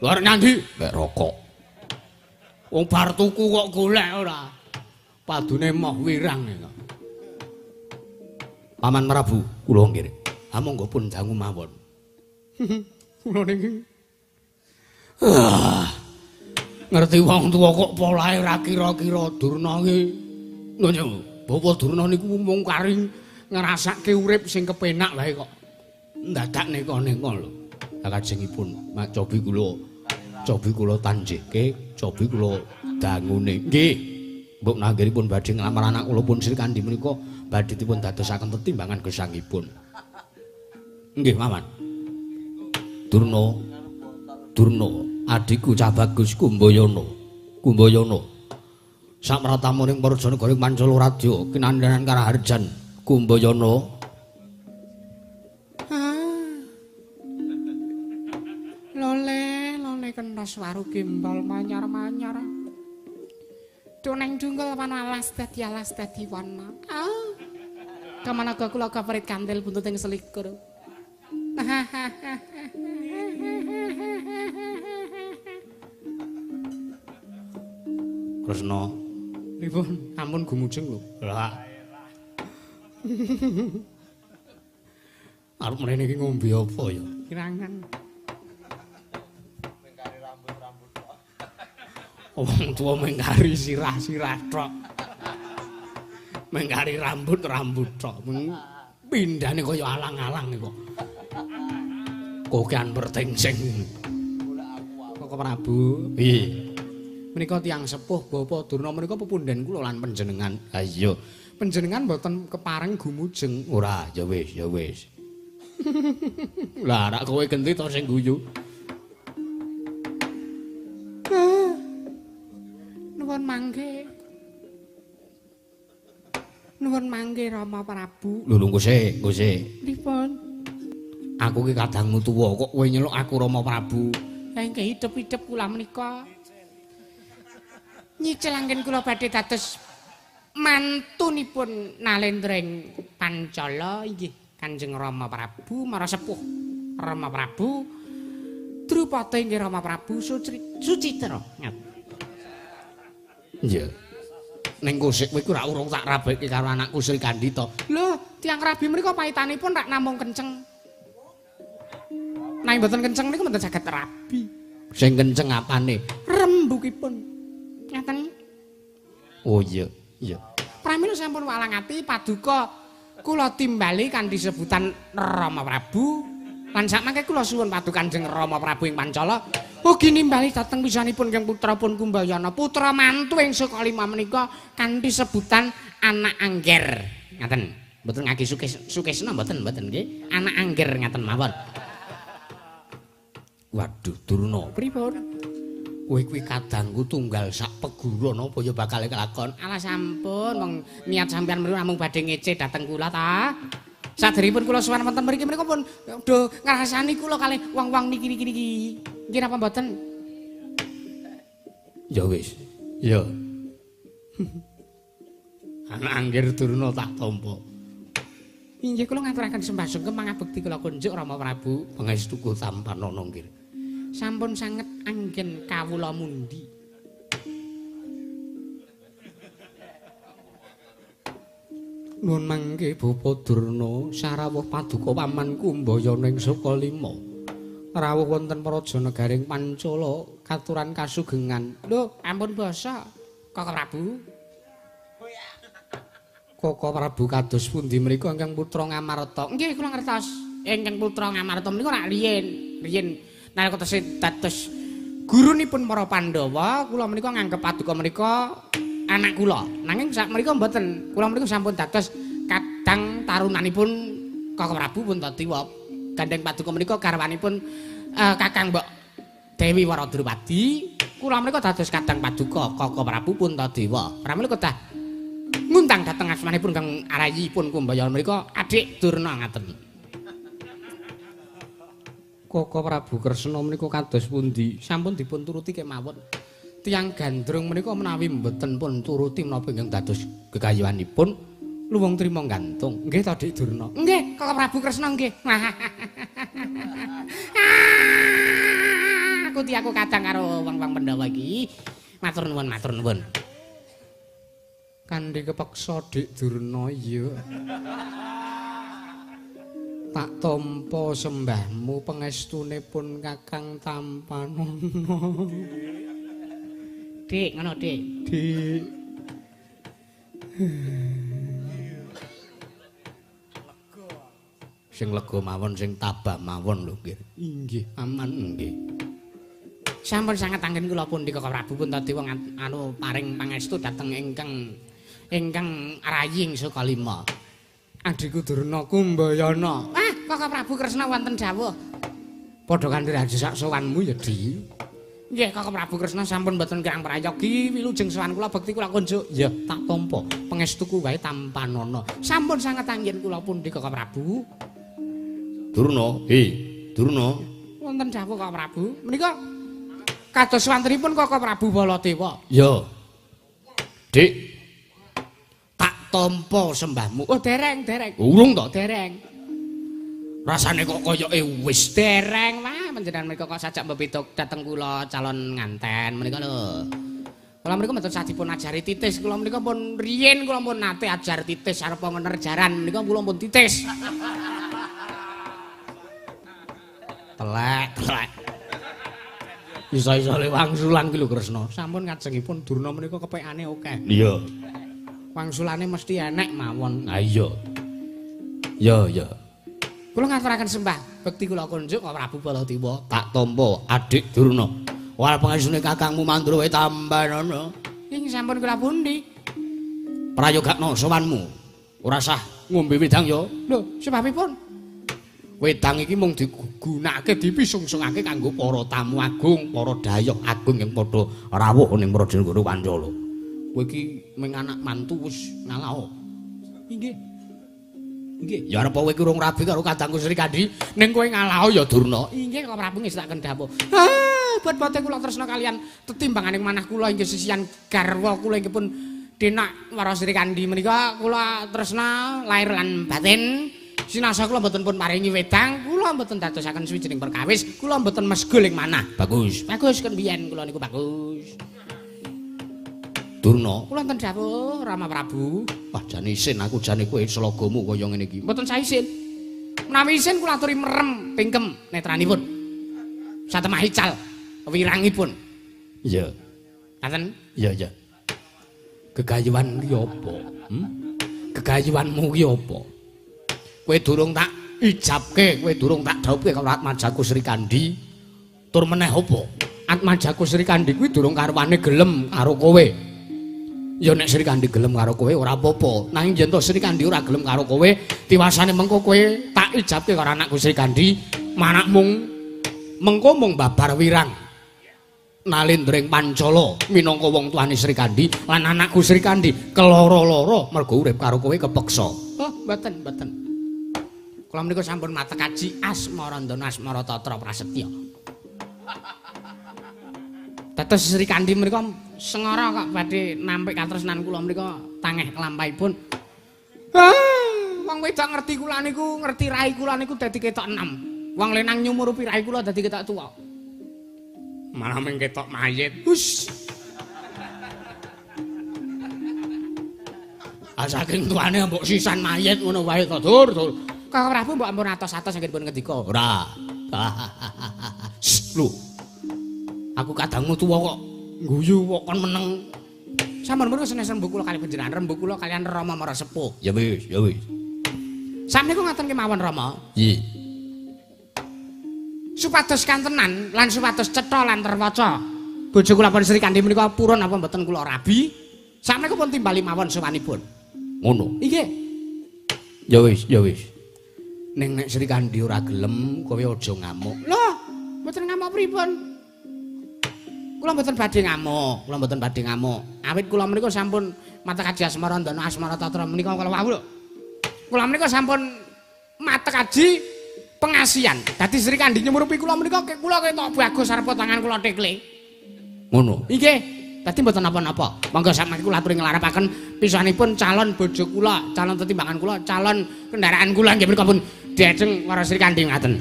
[SPEAKER 3] Luar nyandi mek rokok. Wong bar tuku kok golek ora. Padune moh wirang kok. Paman Prabu, kula nggih. Ha monggo pun dangu mawon.
[SPEAKER 4] Kula niki.
[SPEAKER 3] Ngerti wong tuwa kok polahe ora kira-kira Durna iki. Lho, Bapak Durna niku mung kari ngrasake urip sing kepenak wae kok. Ndadak neka-neka lho. Lah kajengipun mak cobi kula tanjihke, cobi kula dangune. Nggih. Mbok nanggeripun badhe nglamar anak kula pun Sri Kandi menika badhe dipun dadosaken tetimbangan gesangipun. Nggih, Paman. Durna, Durna, adhiku cah bagus Kumbayana. Kumbayana. Samratamuning para janagara ing Pancala Radya kinandhanan karaharjan Kumbayana.
[SPEAKER 4] Lole, lole kentos waru gimbal manyar-manyar. Duneng dunggul wana alas dadi alas dadi wana. Ah. Kamanaga kula kaperit kandel buntut ing selikur.
[SPEAKER 3] Kresna,
[SPEAKER 4] pripun? Ampun gumujeng lho.
[SPEAKER 3] Lah. Arep mrene iki ngombe apa ya?
[SPEAKER 4] Kirangan.
[SPEAKER 3] Wong tuwa mengkari sirah-sirah tok. Mengkari rambut-rambut tok. Pindhane kaya alang-alang kok. Kokean pertengseng.
[SPEAKER 4] Koko Prabu.
[SPEAKER 3] Piye?
[SPEAKER 4] Menika tiyang sepuh Bapak Durna menika pepundhen kula lan panjenengan.
[SPEAKER 3] Ha iya.
[SPEAKER 4] Panjenengan mboten kepareng gumujeng.
[SPEAKER 3] Ora, ya wis, ya wis. Lah rak kowe genti to sing guyu.
[SPEAKER 4] Nuwun mangke. Nuwun mangke Rama Prabu.
[SPEAKER 3] Lho lho sik, sik.
[SPEAKER 4] Pripun?
[SPEAKER 3] Aku ki kadangmu tuwa kok kowe nyeluk aku Rama Prabu.
[SPEAKER 4] Lah inggih idep-idep kula menika. Nyicil anggen kula badhe dados mantunipun Nalendra ing Pancala inggih Kanjeng Rama Prabu mara sepuh. Rama Prabu Drupada inggih Rama Prabu Sucitra.
[SPEAKER 3] Iya. Ning kusik kowe iku ora urung tak rabeke karo anakku Sri Kandi to.
[SPEAKER 4] Lho, tiyang rabi mriku paitanipun rak namung kenceng. Nek mboten kenceng niku mboten saged rabi.
[SPEAKER 3] Sing kenceng apane?
[SPEAKER 4] Rembugipun. Ngaten.
[SPEAKER 3] Oh iya, iya.
[SPEAKER 4] Pramila sampun walang ati paduka kula timbali kanthi sebutan Rama Prabu. Lan sakmangke kula suwun paduka Kanjeng Rama Prabu ing Pancala ugi nimbali dhateng wisanipun Kang putra pun Kumbayana, putra mantu ing Sukalima menika kanthi sebutan Anak Angger. Ngaten. Mboten ngaki sukesna mboten mboten nggih. Anak Angger ngaten mawon.
[SPEAKER 3] Waduh Durna,
[SPEAKER 4] pripun?
[SPEAKER 3] Kowe kuwi kadangku tunggal sak peguron apa ya bakal kelakon?
[SPEAKER 4] Alah sampun, wong niat sampean mriku namung badhe ngece dhateng kula ta. Saderipun kula sowan wonten mriki menika pun do ngrasani kula kalih wong-wong niki niki niki. Nggih napa mboten?
[SPEAKER 3] Ya wis. Ya. Anak Angger Durna tak tampa.
[SPEAKER 4] Inggih kula ngaturaken sembah sungkem pangabekti kula kunjuk Rama Prabu.
[SPEAKER 3] Pangestuku tampanana nggih.
[SPEAKER 4] Sampun sanget anggen kawula mundi.
[SPEAKER 3] Nuwun mangke Bapa Durna sarawuh paduka paman Kumbayana ing Sukalima. Rawuh wonten praja negaring Pancala katuran kasugengan.
[SPEAKER 4] Lho, ampun basa Kaka Prabu.
[SPEAKER 3] Kaka Prabu kados pundi mriku ingkang putra Ngamarta?
[SPEAKER 4] Nggih, kula ngertos. Ingkang putra Ngamarta menika rak riyin. Riyin nalika tesih dados gurunipun para Pandhawa, kula menika nganggep paduka menika anak kula. Nanging sak menika mboten. Kula menika sampun dados kadang tarunanipun Kaka Prabu Puntadewa. Gandeng paduka menika garwanipun Kakang Mbok Dewi Waradrupadi. Kula menika dados kadang paduka Kaka Prabu Puntadewa. Pramila kedah ngundang dhateng asmanipun kang arayipun Kumbayana menika Adik Durna ngaten.
[SPEAKER 3] Kaka Prabu Kresna menika kados pundi? Sampun dipun turuti kemawon. Tiyang gandrung menika menawi mboten pun turuti menapa ingkang dados kekayuanipun luwung trima gantung. Nggih ta Dik Durna?
[SPEAKER 4] Nggih, Kaka Prabu Kresna nggih. Aku tiaku kadang karo wong-wong Pandhawa iki. Matur nuwun, matur nuwun.
[SPEAKER 3] Kandhe kepeksa Dik Durna iya. Tak tampa sembahmu pengestune pun Kakang tampanana.
[SPEAKER 4] Dik, ngono Dik.
[SPEAKER 3] Dik. Sing lega mawon, sing tabah mawon lho nggih. Inggih, aman nggih.
[SPEAKER 4] Sampun sanget anggen kula pundi Kaka Prabu Puntadewa anu paring pangestu dhateng ingkang raying Sukalima.
[SPEAKER 3] Adhiku Durna Kumbayana.
[SPEAKER 4] Ah, Kaka Prabu Kresna wonten dawuh.
[SPEAKER 3] Padha kanthi raja sak sowanmu ya, Di.
[SPEAKER 4] Nggih, Kaka Prabu Kresna sampun mboten kirang prayogi wilujeng sowan kula bekti kula kunjuk.
[SPEAKER 3] Ya, tak tampa. Pangestuku wae tampanana.
[SPEAKER 4] Sampun sanget anggen kula pundi Kaka Prabu.
[SPEAKER 3] Durna, he, Durna.
[SPEAKER 4] Wonten dawuh Kaka Prabu. Menika kados wantenipun Kaka Prabu Baladewa.
[SPEAKER 3] Ya. Dik. Tak tampa sembahmu.
[SPEAKER 4] Oh, dereng, dereng.
[SPEAKER 3] Urung to?
[SPEAKER 4] Dereng.
[SPEAKER 3] Rasane kok koyoke wis
[SPEAKER 4] dereng wah panjenengan menika kok sajak mbebeda dhateng kula calon nganten menika lho. Kula menika mboten sah dipun ajari titis, kula menika pun riyin kula pun nate ajar titis arep ngener jaran menika kula pun titis.
[SPEAKER 3] Telek, telek. Isa-isa le wangsulan ki lho Kresna. Sampun ngajengipun Durna menika kepekane akeh. Iya. Wangsulane mesti enek mawon. Ha iya. Ya, ya.
[SPEAKER 4] Kula ngaturaken sembah bekti kula kunjuk Kaka Prabu Baladewa.
[SPEAKER 3] Tak tampa Adik Durna. Wal pangestune kakangmu Mandra wae tambanana.
[SPEAKER 4] Ing sampun kula pundi?
[SPEAKER 3] Prayogakno sowanmu. Ora sah ngombe wedang ya.
[SPEAKER 4] Lho, sebabipun?
[SPEAKER 3] Wedang iki mung digunakake dipisungsungake kanggo para tamu agung, para dayoh agung yang padha rawuh ning Prajanegara Pancala. Kowe iki mung anak mantu wis ngalaho.
[SPEAKER 4] Inggih. Nggih.
[SPEAKER 3] Ya arep kowe iki urung rabi karo kadangku Sri Kandi, ning kowe ngalaho ya Durna.
[SPEAKER 4] Inggih Kaka Prabu ngestakaken dawuh. Ah, bot-bote kula tresna kalian tetimbanganing manah kula inggih sisian garwa kula inggih pun Denak Wara Sri Kandi menika kula tresna lahir lan batin. Sinasa kula mboten pun paringi wedang, kula mboten dadosaken suwijining perkawis, kula mboten mesgul ing manah.
[SPEAKER 3] Bagus.
[SPEAKER 4] Bagus kon biyen kula niku bagus.
[SPEAKER 3] Durna,
[SPEAKER 4] Kula wonten dawuh Rama Prabu.
[SPEAKER 3] Wah jane isin aku jane kowe slagamu kaya ngene iki.
[SPEAKER 4] Mboten saya isin. Menawi isin kula aturi merem pingkem netranipun. Satemah ical wirangipun.
[SPEAKER 3] Iya.
[SPEAKER 4] Ngaten?
[SPEAKER 3] Iya, iya. Gegayuhan ki apa? Gegayuhanmu ki apa? Kowe durung tak ijabke, kowe durung tak dhawuhke karo Atmajaku Srikandhi. Tur meneh apa? Atmajaku Srikandhi kuwi durung karuane gelem karo kowe. Ya nek Srikandhi gelem karo kowe ora apa-apa. Nanging yen to Srikandhi ora gelem karo kowe, tiwasane mengko kowe tak ijabke karo anakku Srikandhi, manak mung mengko mung babar wirang. Nalendring Pancala minangka wong tuane Srikandhi lan anakku Srikandhi keloro-loro mergo urip karo kowe kepeksa.
[SPEAKER 4] Oh, mboten, mboten. Kula menika sampun matek aji asmarandana asmara tatra prasetya. Dados Srikandhi menika sengara kok badhe nampik katresnan kula menika tangeh lampahipun. Wong wedok ngerti kula niku, ngerti rai kula niku dadi ketok enom. Wong lanang nyumurupi rai kula dadi ketok tuwa. Malah mung ketok mayit. Hus.
[SPEAKER 3] Ah saking tuane mbok sisan mayit ngono wae to, Dur, Dur.
[SPEAKER 4] Kakang Prabu mbok ampun atos-atos anggen pun ngendika.
[SPEAKER 3] Ora. Lho. Aku kadangmu tuwa kok guyu kok kon meneng.
[SPEAKER 4] Sampun menika senes rembug kula kali panjenengan, rembug kula kalian Rama Mara Sepuh.
[SPEAKER 3] Ya wis, ya wis.
[SPEAKER 4] Sakmenika ngaten kemawon Rama.
[SPEAKER 3] Nggih.
[SPEAKER 4] Supados kantenan lan supados cetha lan terwaca. Bojo kula pun Srikandhi menika purun apa mboten kula rabi? Sakmenika pun timbali mawon sowanipun.
[SPEAKER 3] Ngono.
[SPEAKER 4] Nggih.
[SPEAKER 3] Ya wis, ya wis. Ning nek Srikandhi ora gelem, kowe aja ngamuk.
[SPEAKER 4] Lho, mboten ngamuk pripun? Kula mboten badhe ngamuk, kula mboten badhe ngamuk. Awit kula menika sampun matek aji asmara ndana asmara tatra menika kala wau lho. Kula menika sampun matek aji pengasihan. Dadi Srikandhi nyumurupi kula menika kula ketok bagus arep tangan kula tekle.
[SPEAKER 3] Ngono.
[SPEAKER 4] Nggih. Dadi mboten napa-napa. Monggo sampeyan kula aturi nglarapaken pisanipun calon bojo kula, calon tetimbangan kula, calon kendaraan kula nggih menika pun diajeng para Srikandhi ngaten.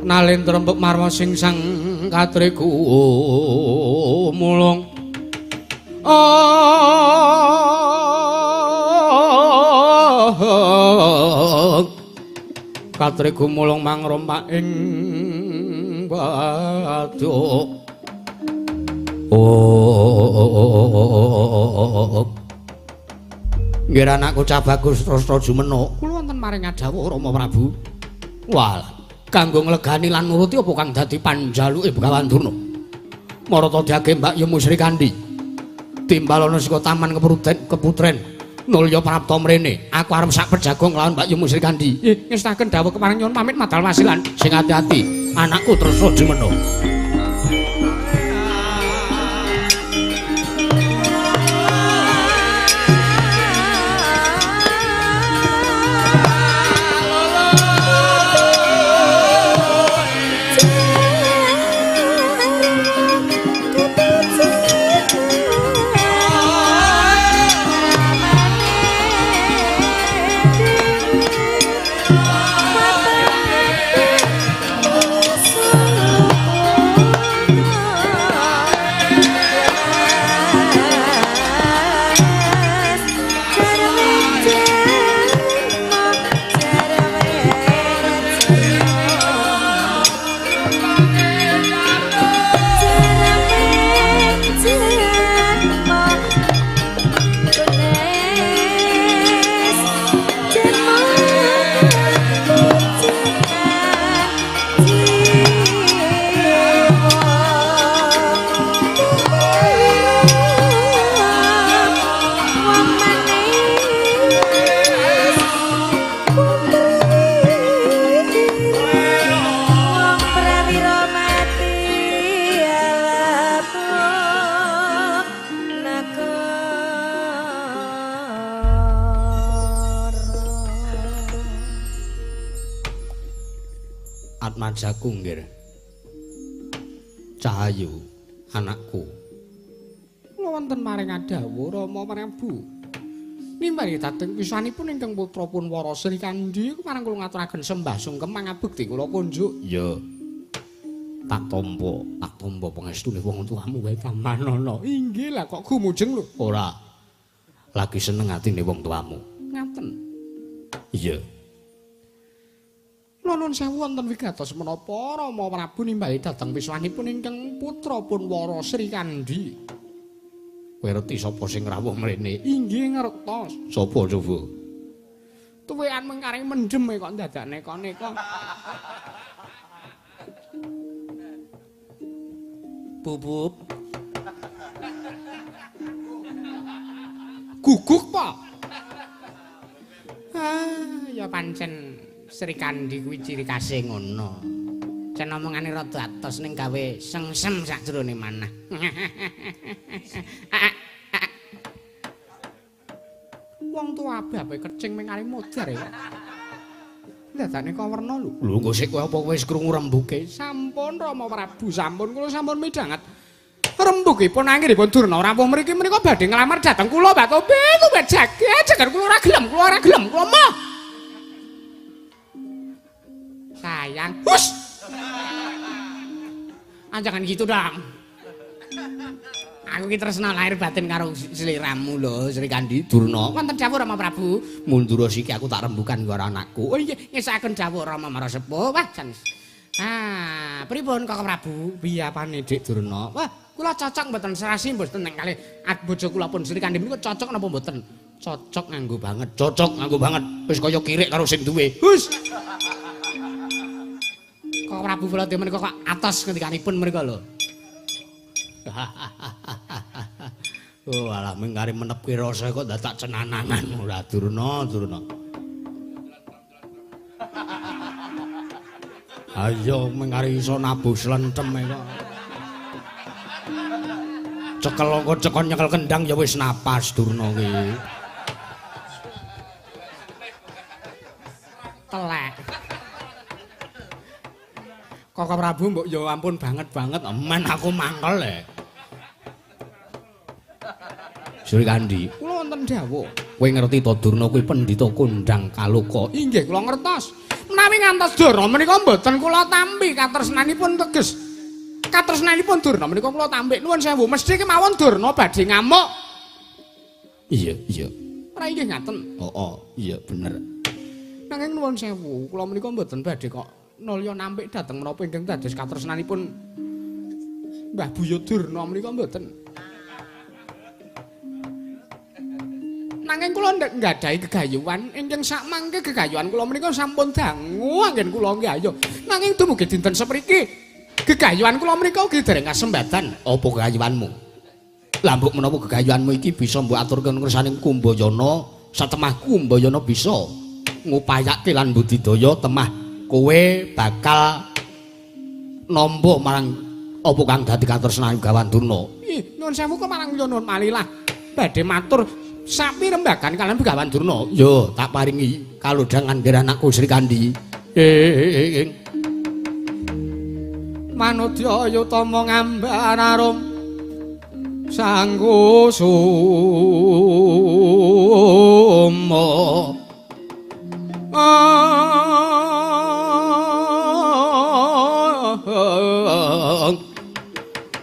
[SPEAKER 3] Nalendra mbok marwa sing sang katriku mulung. Katriku mulung mangrompak ing waduk. Nggih anakku cah bagus terus jumenuk.
[SPEAKER 4] Kula wonten maring adhawuh Rama Prabu.
[SPEAKER 3] Walah, kanggo nglegani lan nuruti apa kang dadi panjaluke Begawan Durna. Marata diage Mbak Yemu Srikandhi. Timbalono saka taman keputren nulya prapta mrene. Aku arep sak pejago nglawan Mbak Yemu Srikandhi.
[SPEAKER 4] Nggih, ngestaken dawuh kepareng nyuwun pamit madal wasilan.
[SPEAKER 3] Sing ati-ati, anakku terus jumenuk. Atmajaku nggih. Cahayu anakku.
[SPEAKER 4] Kula wonten maring adhawuh Rama Prabu. Nimbali dhateng pisanipun ingkang putra pun Wara Srikandhi kepareng kula ngaturaken sembah sungkem mangabekti kula kunjuk.
[SPEAKER 3] Ya. Tak tampa pangestune wong tuamu wae pamanana.
[SPEAKER 4] Inggih lah kok gumujeng lho.
[SPEAKER 3] Ora. Lagi seneng atine wong tuamu.
[SPEAKER 4] Ngaten.
[SPEAKER 3] Iya.
[SPEAKER 4] Kula nuwun sewu wonten wigatos menapa Rama Prabu nimbali dhateng wiswanipun ingkang putra Punwara Sri Kandi.
[SPEAKER 3] Kowe ngerti sapa sing rawuh mrene?
[SPEAKER 4] Inggih ngertos.
[SPEAKER 3] Sapa coba?
[SPEAKER 4] Tuwekan mengkaring mendem kok dadak neka-neka.
[SPEAKER 3] Bubub.
[SPEAKER 4] Guguk, Pak. Ah, ya pancen Sri Kandi kuwi ciri khase ngono. Cen omongane rada atos ning gawe sengsem sakjroning manah. Wong tuwa ababe kecing mengare modar ya. Dadane kok werna lho.
[SPEAKER 3] Lho engko sik kowe apa wis krungu rembuke?
[SPEAKER 4] Sampun Rama Prabu, sampun kula sampun midhanget. Rembugipun anggenipun Durna rawuh mriki menika badhe nglamar dhateng kula Mbak Tobe, Tobe jagat, jagat kula ora gelem, kula ora gelem, kula moh. Sayang, hus. Ah, jangan gitu dong. Aku ki tresna lahir batin karo sliramu lho, Sri Kandi
[SPEAKER 3] Durna.
[SPEAKER 4] Wonten dawuh Rama Prabu,
[SPEAKER 3] mundur siki aku tak rembukan karo anakku.
[SPEAKER 4] Oh iya, ngesakaken dawuh Rama Marasepuh. Wah, jan. Ah, pripun Kakang Prabu? Piyapane Dik Durna? Wah, kula cocok mboten serasi mboten nek kalih bojo kula pun Sri Kandi menika cocok napa mboten?
[SPEAKER 3] Cocok nganggo banget, cocok nganggo banget. Wis kaya kirik karo sing duwe.
[SPEAKER 4] Hus. Kakang Prabu Baladewa menika kok atos ngendikanipun menika lho.
[SPEAKER 3] Oh alah mengkare menepke rasa kok dadak cenanangan ora Durna, Durna. Ayo mengkare iso nabuh slentem kok. Cekel kok cekon nyekel kendang ya wis napas Durna kuwi.
[SPEAKER 4] Telek. Kakang Prabu mbok ya ampun banget-banget
[SPEAKER 3] men aku mangkel e. Sri Kandi,
[SPEAKER 4] kula wonten dawuh.
[SPEAKER 3] Kowe ngerti to Durna kuwi pendhita kondhang kaloka?
[SPEAKER 4] Inggih kula ngertos. Menawi ngantos Durna menika mboten kula tampi katresnanipun teges. Katresnanipun Durna menika kula tampi. Nuwun sewu, mesti kemawon Durna badhe ngamuk.
[SPEAKER 3] Iya, iya.
[SPEAKER 4] Ora inggih ngaten.
[SPEAKER 3] Heeh, iya bener.
[SPEAKER 4] Nanging nuwun sewu, kula menika mboten badhe kok nulya nampik dhateng menapa ingkang dados katresnanipun Mbah Buyut Durna menika mboten. Nanging kula nggadahi gegayuhan ingkang sakmangke gegayuhan kula menika sampun dangu anggen kula nggayuh. Nanging dumugi dinten sepriki gegayuhan kula menika ugi dereng kasembadan.
[SPEAKER 3] Apa gegayuhanmu? Lah mbok menapa gegayuhanmu iki bisa mbok aturke ngersaning Kumbayana, satemah Kumbayana bisa ngupayake lan budidaya temah kowe bakal nampa marang apa kang dadi katresnan Gawan Durna.
[SPEAKER 4] Ih, nuwun sewu kok marang nuwun malilah. Badhe matur sapi rembagan kalian Begawan Durna.
[SPEAKER 3] Yo, tak paringi kalodhangan nggih anakku Sri Kandi.
[SPEAKER 4] Manudya yutama ngambar arum sangkusuma.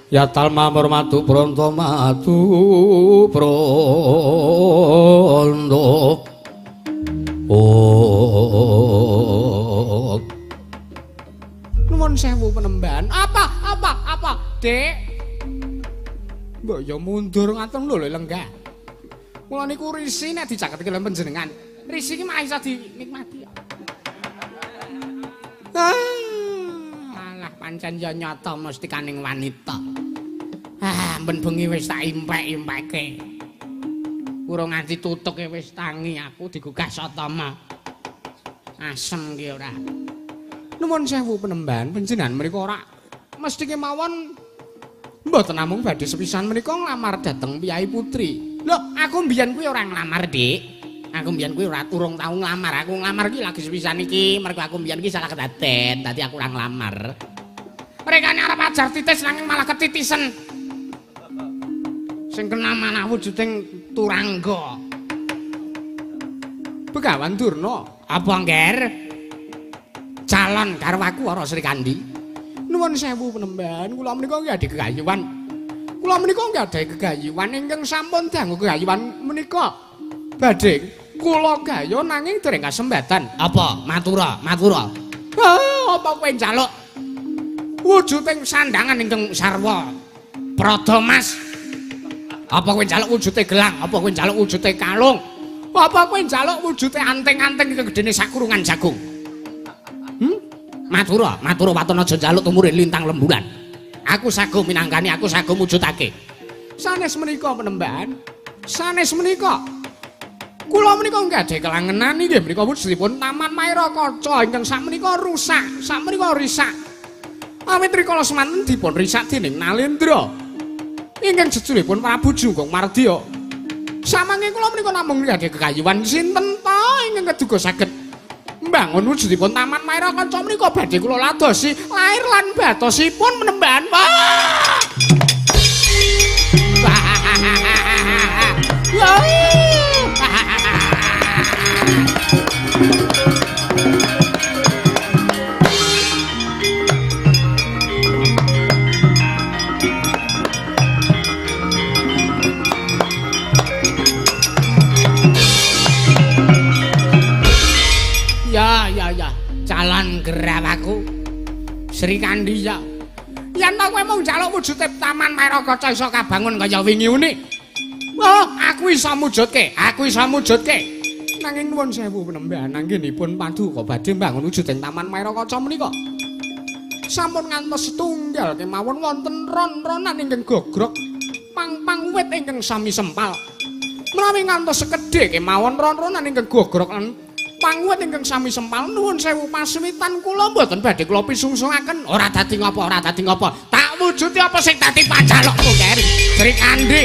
[SPEAKER 3] Yatal mamur madu pronto madu pronto. Oh.
[SPEAKER 4] Nuwun sewu penemban. Apa apa apa, Dik? Mbok ya mundur ngaten lho lenggah. Kula niku risi nek dicaketi kaliyan panjenengan. Risi iki malah iso dinikmati. Ah, alah pancen ya nyata mestikaning wanita. Ah, ben bengi wis tak impek-impeke. Urung nganti tutuke wis tangi aku digugah Satama. Asem ki ora. Nuwun sewu penemban, panjenengan mriku ora mesti kemawon mboten namung badhe sepisan menika nglamar dhateng Piyai Putri. Lho, aku mbiyen kuwi ora nglamar, Dik. Aku mbiyen kuwi ora urung tau nglamar. Aku nglamar ki lagi sepisan iki, mergo aku mbiyen ki salah kedaden, dadi aku ora nglamar. Rekane arep ajar titis nanging malah ketitisen. Sing kena malah wujuding turangga. Begawan Durna, apa ngger? Calon garwaku ora Sri Kandi. Nuwun sewu penemban, kula menika nggih adhe gegayuhan. Kula menika nggih adhe gegayuhan ingkang sampun dangu gegayuhan menika. Badhe kula gayuh nanging dereng kasembatan.
[SPEAKER 3] Apa? Matura, matura.
[SPEAKER 4] Ah, apa kowe njaluk wujuding sandangan ingkang sarwa prada mas? Apa kowe njaluk wujude gelang? Apa kowe njaluk wujude kalung? Apa kowe njaluk wujude anting-anting ingkang gedene sakurungan jagung?
[SPEAKER 3] Matura, matura waton aja njaluk tumurun lintang lembulan.
[SPEAKER 4] Aku sago minangkani, aku sago mujudake. Sanes menika penemban, sanes menika. Kula menika nggih kelangenan inggih menika wujudipun Taman Maerakaca ingkang sakmenika rusak, sakmenika risak. Awit rikala semanten dipun risak dening Nalendra. Ingkang jejulipun Prabu Junggung Mardya. Samangke kula menika namung nggih kekayuan sinten ta ingkang keduga saged mbangun wujudipun Taman Maerakaca menika badhe kula ladosi lair lan batosipun penemban. Wah! Ya ya ya, calon gerawaku Sri Kandi ya. Yen ta kowe mung njaluk wujude Taman Maerakaca iso kabangun kaya wingi uni. Oh, aku iso mujudke, aku iso mujudke. Nanging nuwun sewu penemban anggenipun paduka badhe mbangun wujuding Taman Maerakaca menika. Sampun ngantos setunggal kemawon wonten ron-ronan ingkang gogrok pang-pang wit ingkang sami sempal. Menawi ngantos sekedhik kemawon ron-ronan ingkang gogrok lan pangwit ingkang sami sempal, nuwun sewu paswitan kula mboten badhe kula pisungsungaken. Ora dadi ngapa, ora dadi ngapa. Tak wujuti apa sing dadi panjalukmu, Keri. Sri Kandi.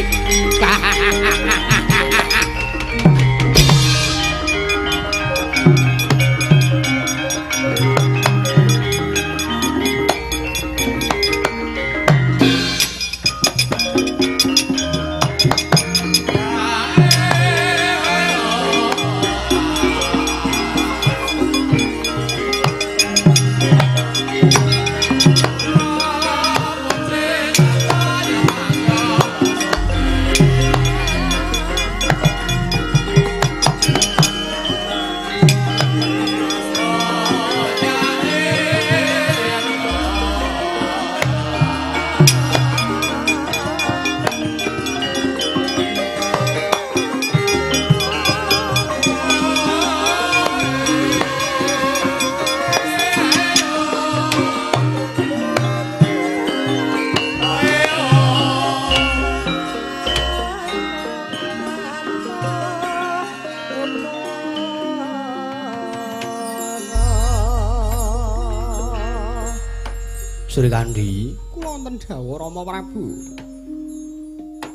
[SPEAKER 3] Sri Kandi,
[SPEAKER 4] kula wonten dawuh Rama Prabu.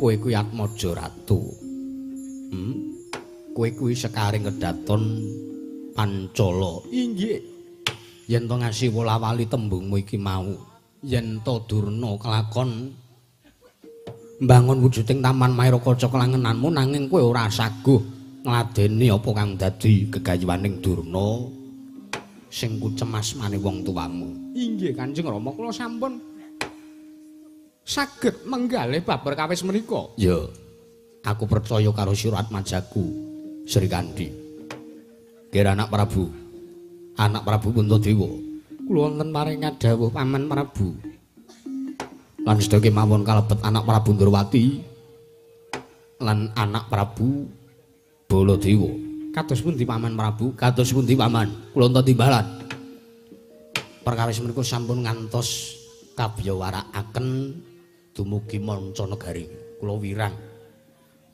[SPEAKER 3] Kowe kuwi Atmaja Ratu. Kowe kuwi sekaring kedaton Pancala.
[SPEAKER 4] Inggih.
[SPEAKER 3] Yen to ngasi wolawali tembungmu iki mau, yen to Durna kelakon mbangun wujuding Taman Maerakaca kelangenanmu, nanging kowe ora saguh ngladeni apa kang dadi gegayuhaning Durna sing kucemas mane wong tuamu.
[SPEAKER 4] Inggih Kanjeng Rama, kula sampun saged menggalih bab perkawis menika.
[SPEAKER 3] Ya, aku percaya karo sira Atmajaku, Sri Kandi. Kira anak Prabu, anak Prabu Puntadewa.
[SPEAKER 4] Kula wonten paring dawuh Paman Prabu.
[SPEAKER 3] Lan sedaya kemawon kalebet anak Prabu Ndrawati lan anak Prabu Baladewa.
[SPEAKER 4] Kados pundi Paman Prabu?
[SPEAKER 3] Kados pundi Paman? Kula ento timbalan. Perkawis menika sampun ngantos kabyawarakaken dumugi manca negari. Kula wirang.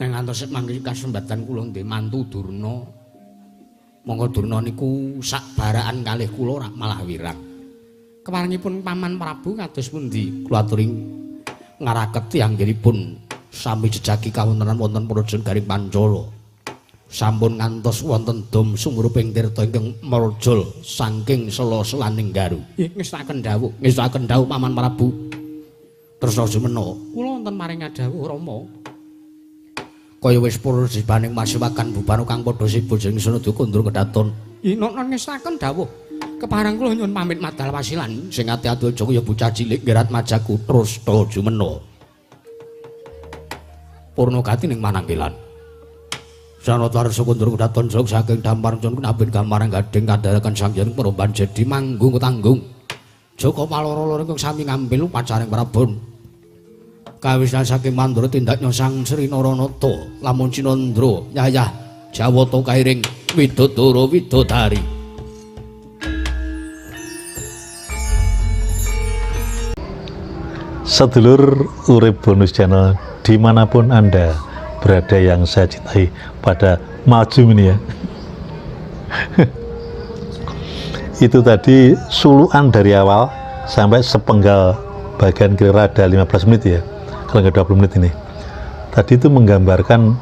[SPEAKER 4] Nek ngantos mangke kasembatan kula nggih mantu Durna.
[SPEAKER 3] Monggo Durna niku sak barakan kalih kula rak malah wirang.
[SPEAKER 4] Keparengipun Paman Prabu kados pundi?
[SPEAKER 3] Kula aturi ngaraketi anggenipun sami jejaki kawontenan wonten Praja Garing Pancala. Sampun ngantos wonten dom sumruping tirta ingkang merjol saking sela-selaning garu.
[SPEAKER 4] Ngestakaken dawuh,
[SPEAKER 3] ngestakaken dawuh Paman Prabu. Tresna jumena.
[SPEAKER 4] Kula wonten maring dawuh Rama.
[SPEAKER 3] Kaya wis purun jibaning masiwakan bubano kang padha sibuk jeneng Senada Kundra kedaton.
[SPEAKER 4] Inono ngestakaken dawuh.
[SPEAKER 3] Kepareng kula nyuwun pamit madal wasilan sing ati-ati aja kaya bocah cilik ngerat majaku terus to jumena. Purnagati ning mananggilan. Sanata rasa kundur kudaton jog saking dampar jon kunabin gamarang gading kandharaken Sang Hyang Peromban jadi manggung tanggung. Joko paloro-loro ingkang sami ngambil upacaring Prabon. Kawisnan saking mandura tindaknya Sang Sri Naranata lamun Cinandra yayah Jawata kairing widodara widodari.
[SPEAKER 1] Sedulur Urip Bonus Channel dimanapun Anda berada yang saya cintai pada maju ini ya. Itu tadi suluan dari awal sampai sepenggal bagian kira ada 15 menit ya, kalau nggak 20 menit ini. Tadi itu menggambarkan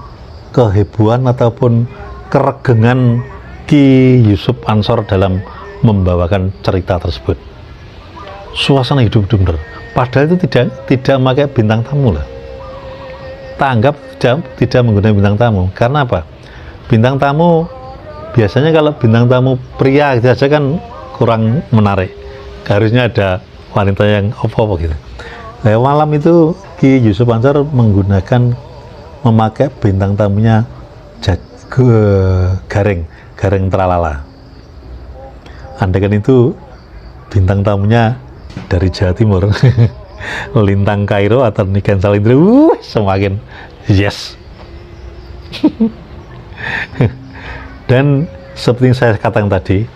[SPEAKER 1] kehebohan ataupun keregengan Ki Yusuf Ansor dalam membawakan cerita tersebut. Suasana hidup itu bener. Padahal itu tidak memakai bintang tamu lah. Tanggap tidak menggunakan bintang tamu. Karena apa? Bintang tamu biasanya kalau bintang tamu pria gitu saja kan kurang menarik. Harusnya ada wanita yang opo-opo gitu. Nah, malam itu Ki Yusuf Ansor memakai bintang tamunya Gareng Tralala. Andaikan itu bintang tamunya dari Jawa Timur, Lintang Kairo atau Niken Salindri, semakin yes. Dan seperti yang saya katakan tadi,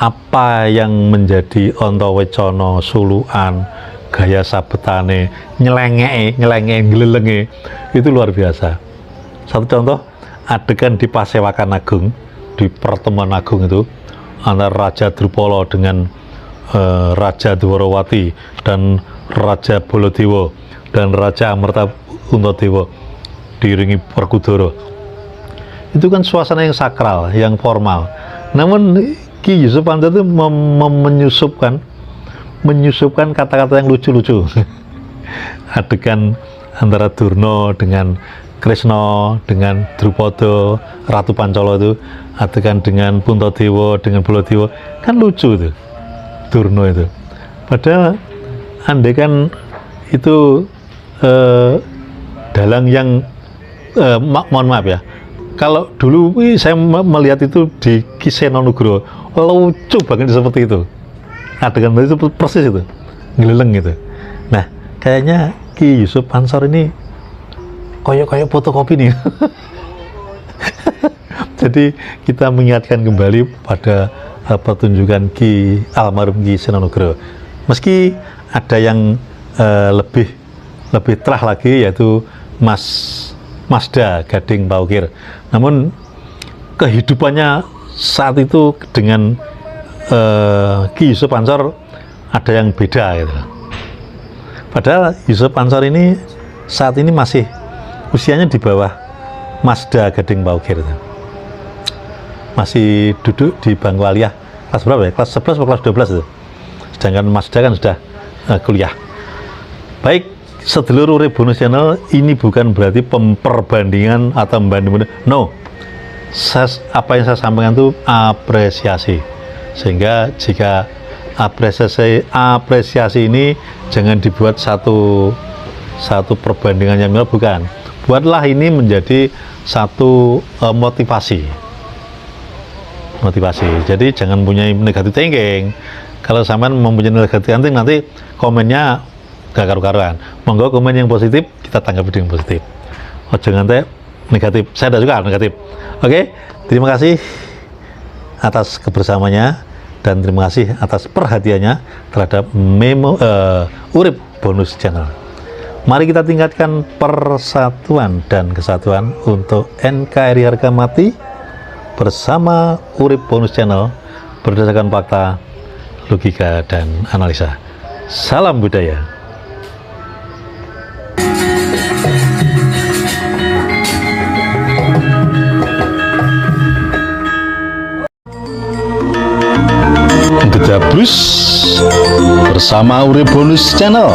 [SPEAKER 1] apa yang menjadi ontowecono, suluan, gaya sabetane, nyelengee, ngelelenge, itu luar biasa. Satu contoh, adegan di Pasewakan Agung, di pertemuan agung itu, antara Raja Drupala dengan Raja Dwarawati dan Raja Baladewa dan Raja Amerta Puntadewa diiringi Werkudara. Itu kan suasana yang sakral, yang formal. Namun Ki Yusuf Ansor itu menyusupkan kata-kata yang lucu-lucu. Adegan antara Durna dengan Kresna, dengan Drupada, Ratu Pancala itu, adegan dengan Puntadewa, dengan Baladewa, kan lucu itu Durna itu. Padahal andai kan itu dalang yang mohon maaf ya, kalau dulu saya melihat itu di Ki Seno Nugroho, lucu banget seperti itu. Adegan itu persis itu, ngeleleng gitu. Nah, kayaknya Ki Yusuf Ansor ini koyok-koyok fotokopi nih. Jadi kita mengingatkan kembali pada pertunjukan Ki almarhum Ki Seno Nugroho. Meski ada yang lebih terah lagi, yaitu Masda Gading Paukir. Namun kehidupannya saat itu dengan Ki Yusuf Ansor ada yang beda gitu. Padahal Yusuf Ansor ini saat ini masih usianya di bawah Masda Gading Paukir itu. Masih duduk di bangku aliyah kelas berapa ya? Kelas 11 atau kelas 12 itu. Sedangkan Masda kan sudah kuliah. Baik, sedulur Urip Bonus Channel, ini bukan berarti perbandingan atau membanding. No, apa yang saya sampaikan itu apresiasi. Sehingga jika apresiasi ini jangan dibuat satu perbandingan yang bukan. Buatlah ini menjadi satu motivasi. Motivasi. Jadi jangan punya negatif thinking. Kalau sampean mempunyai negatif thinking nanti komennya gak karu-karuan. Monggo komen yang positif, kita tanggapi dengan positif. Oh, jangan teh negatif. Saya tidak suka negatif. Oke, terima kasih atas kebersamaannya dan terima kasih atas perhatiannya terhadap memo Urip Bonus Channel. Mari kita tingkatkan persatuan dan kesatuan untuk NKRI harga mati bersama Urip Bonus Channel berdasarkan fakta, logika, dan analisa. Salam budaya.
[SPEAKER 2] Gedabrus bersama Urip Bonus Channel.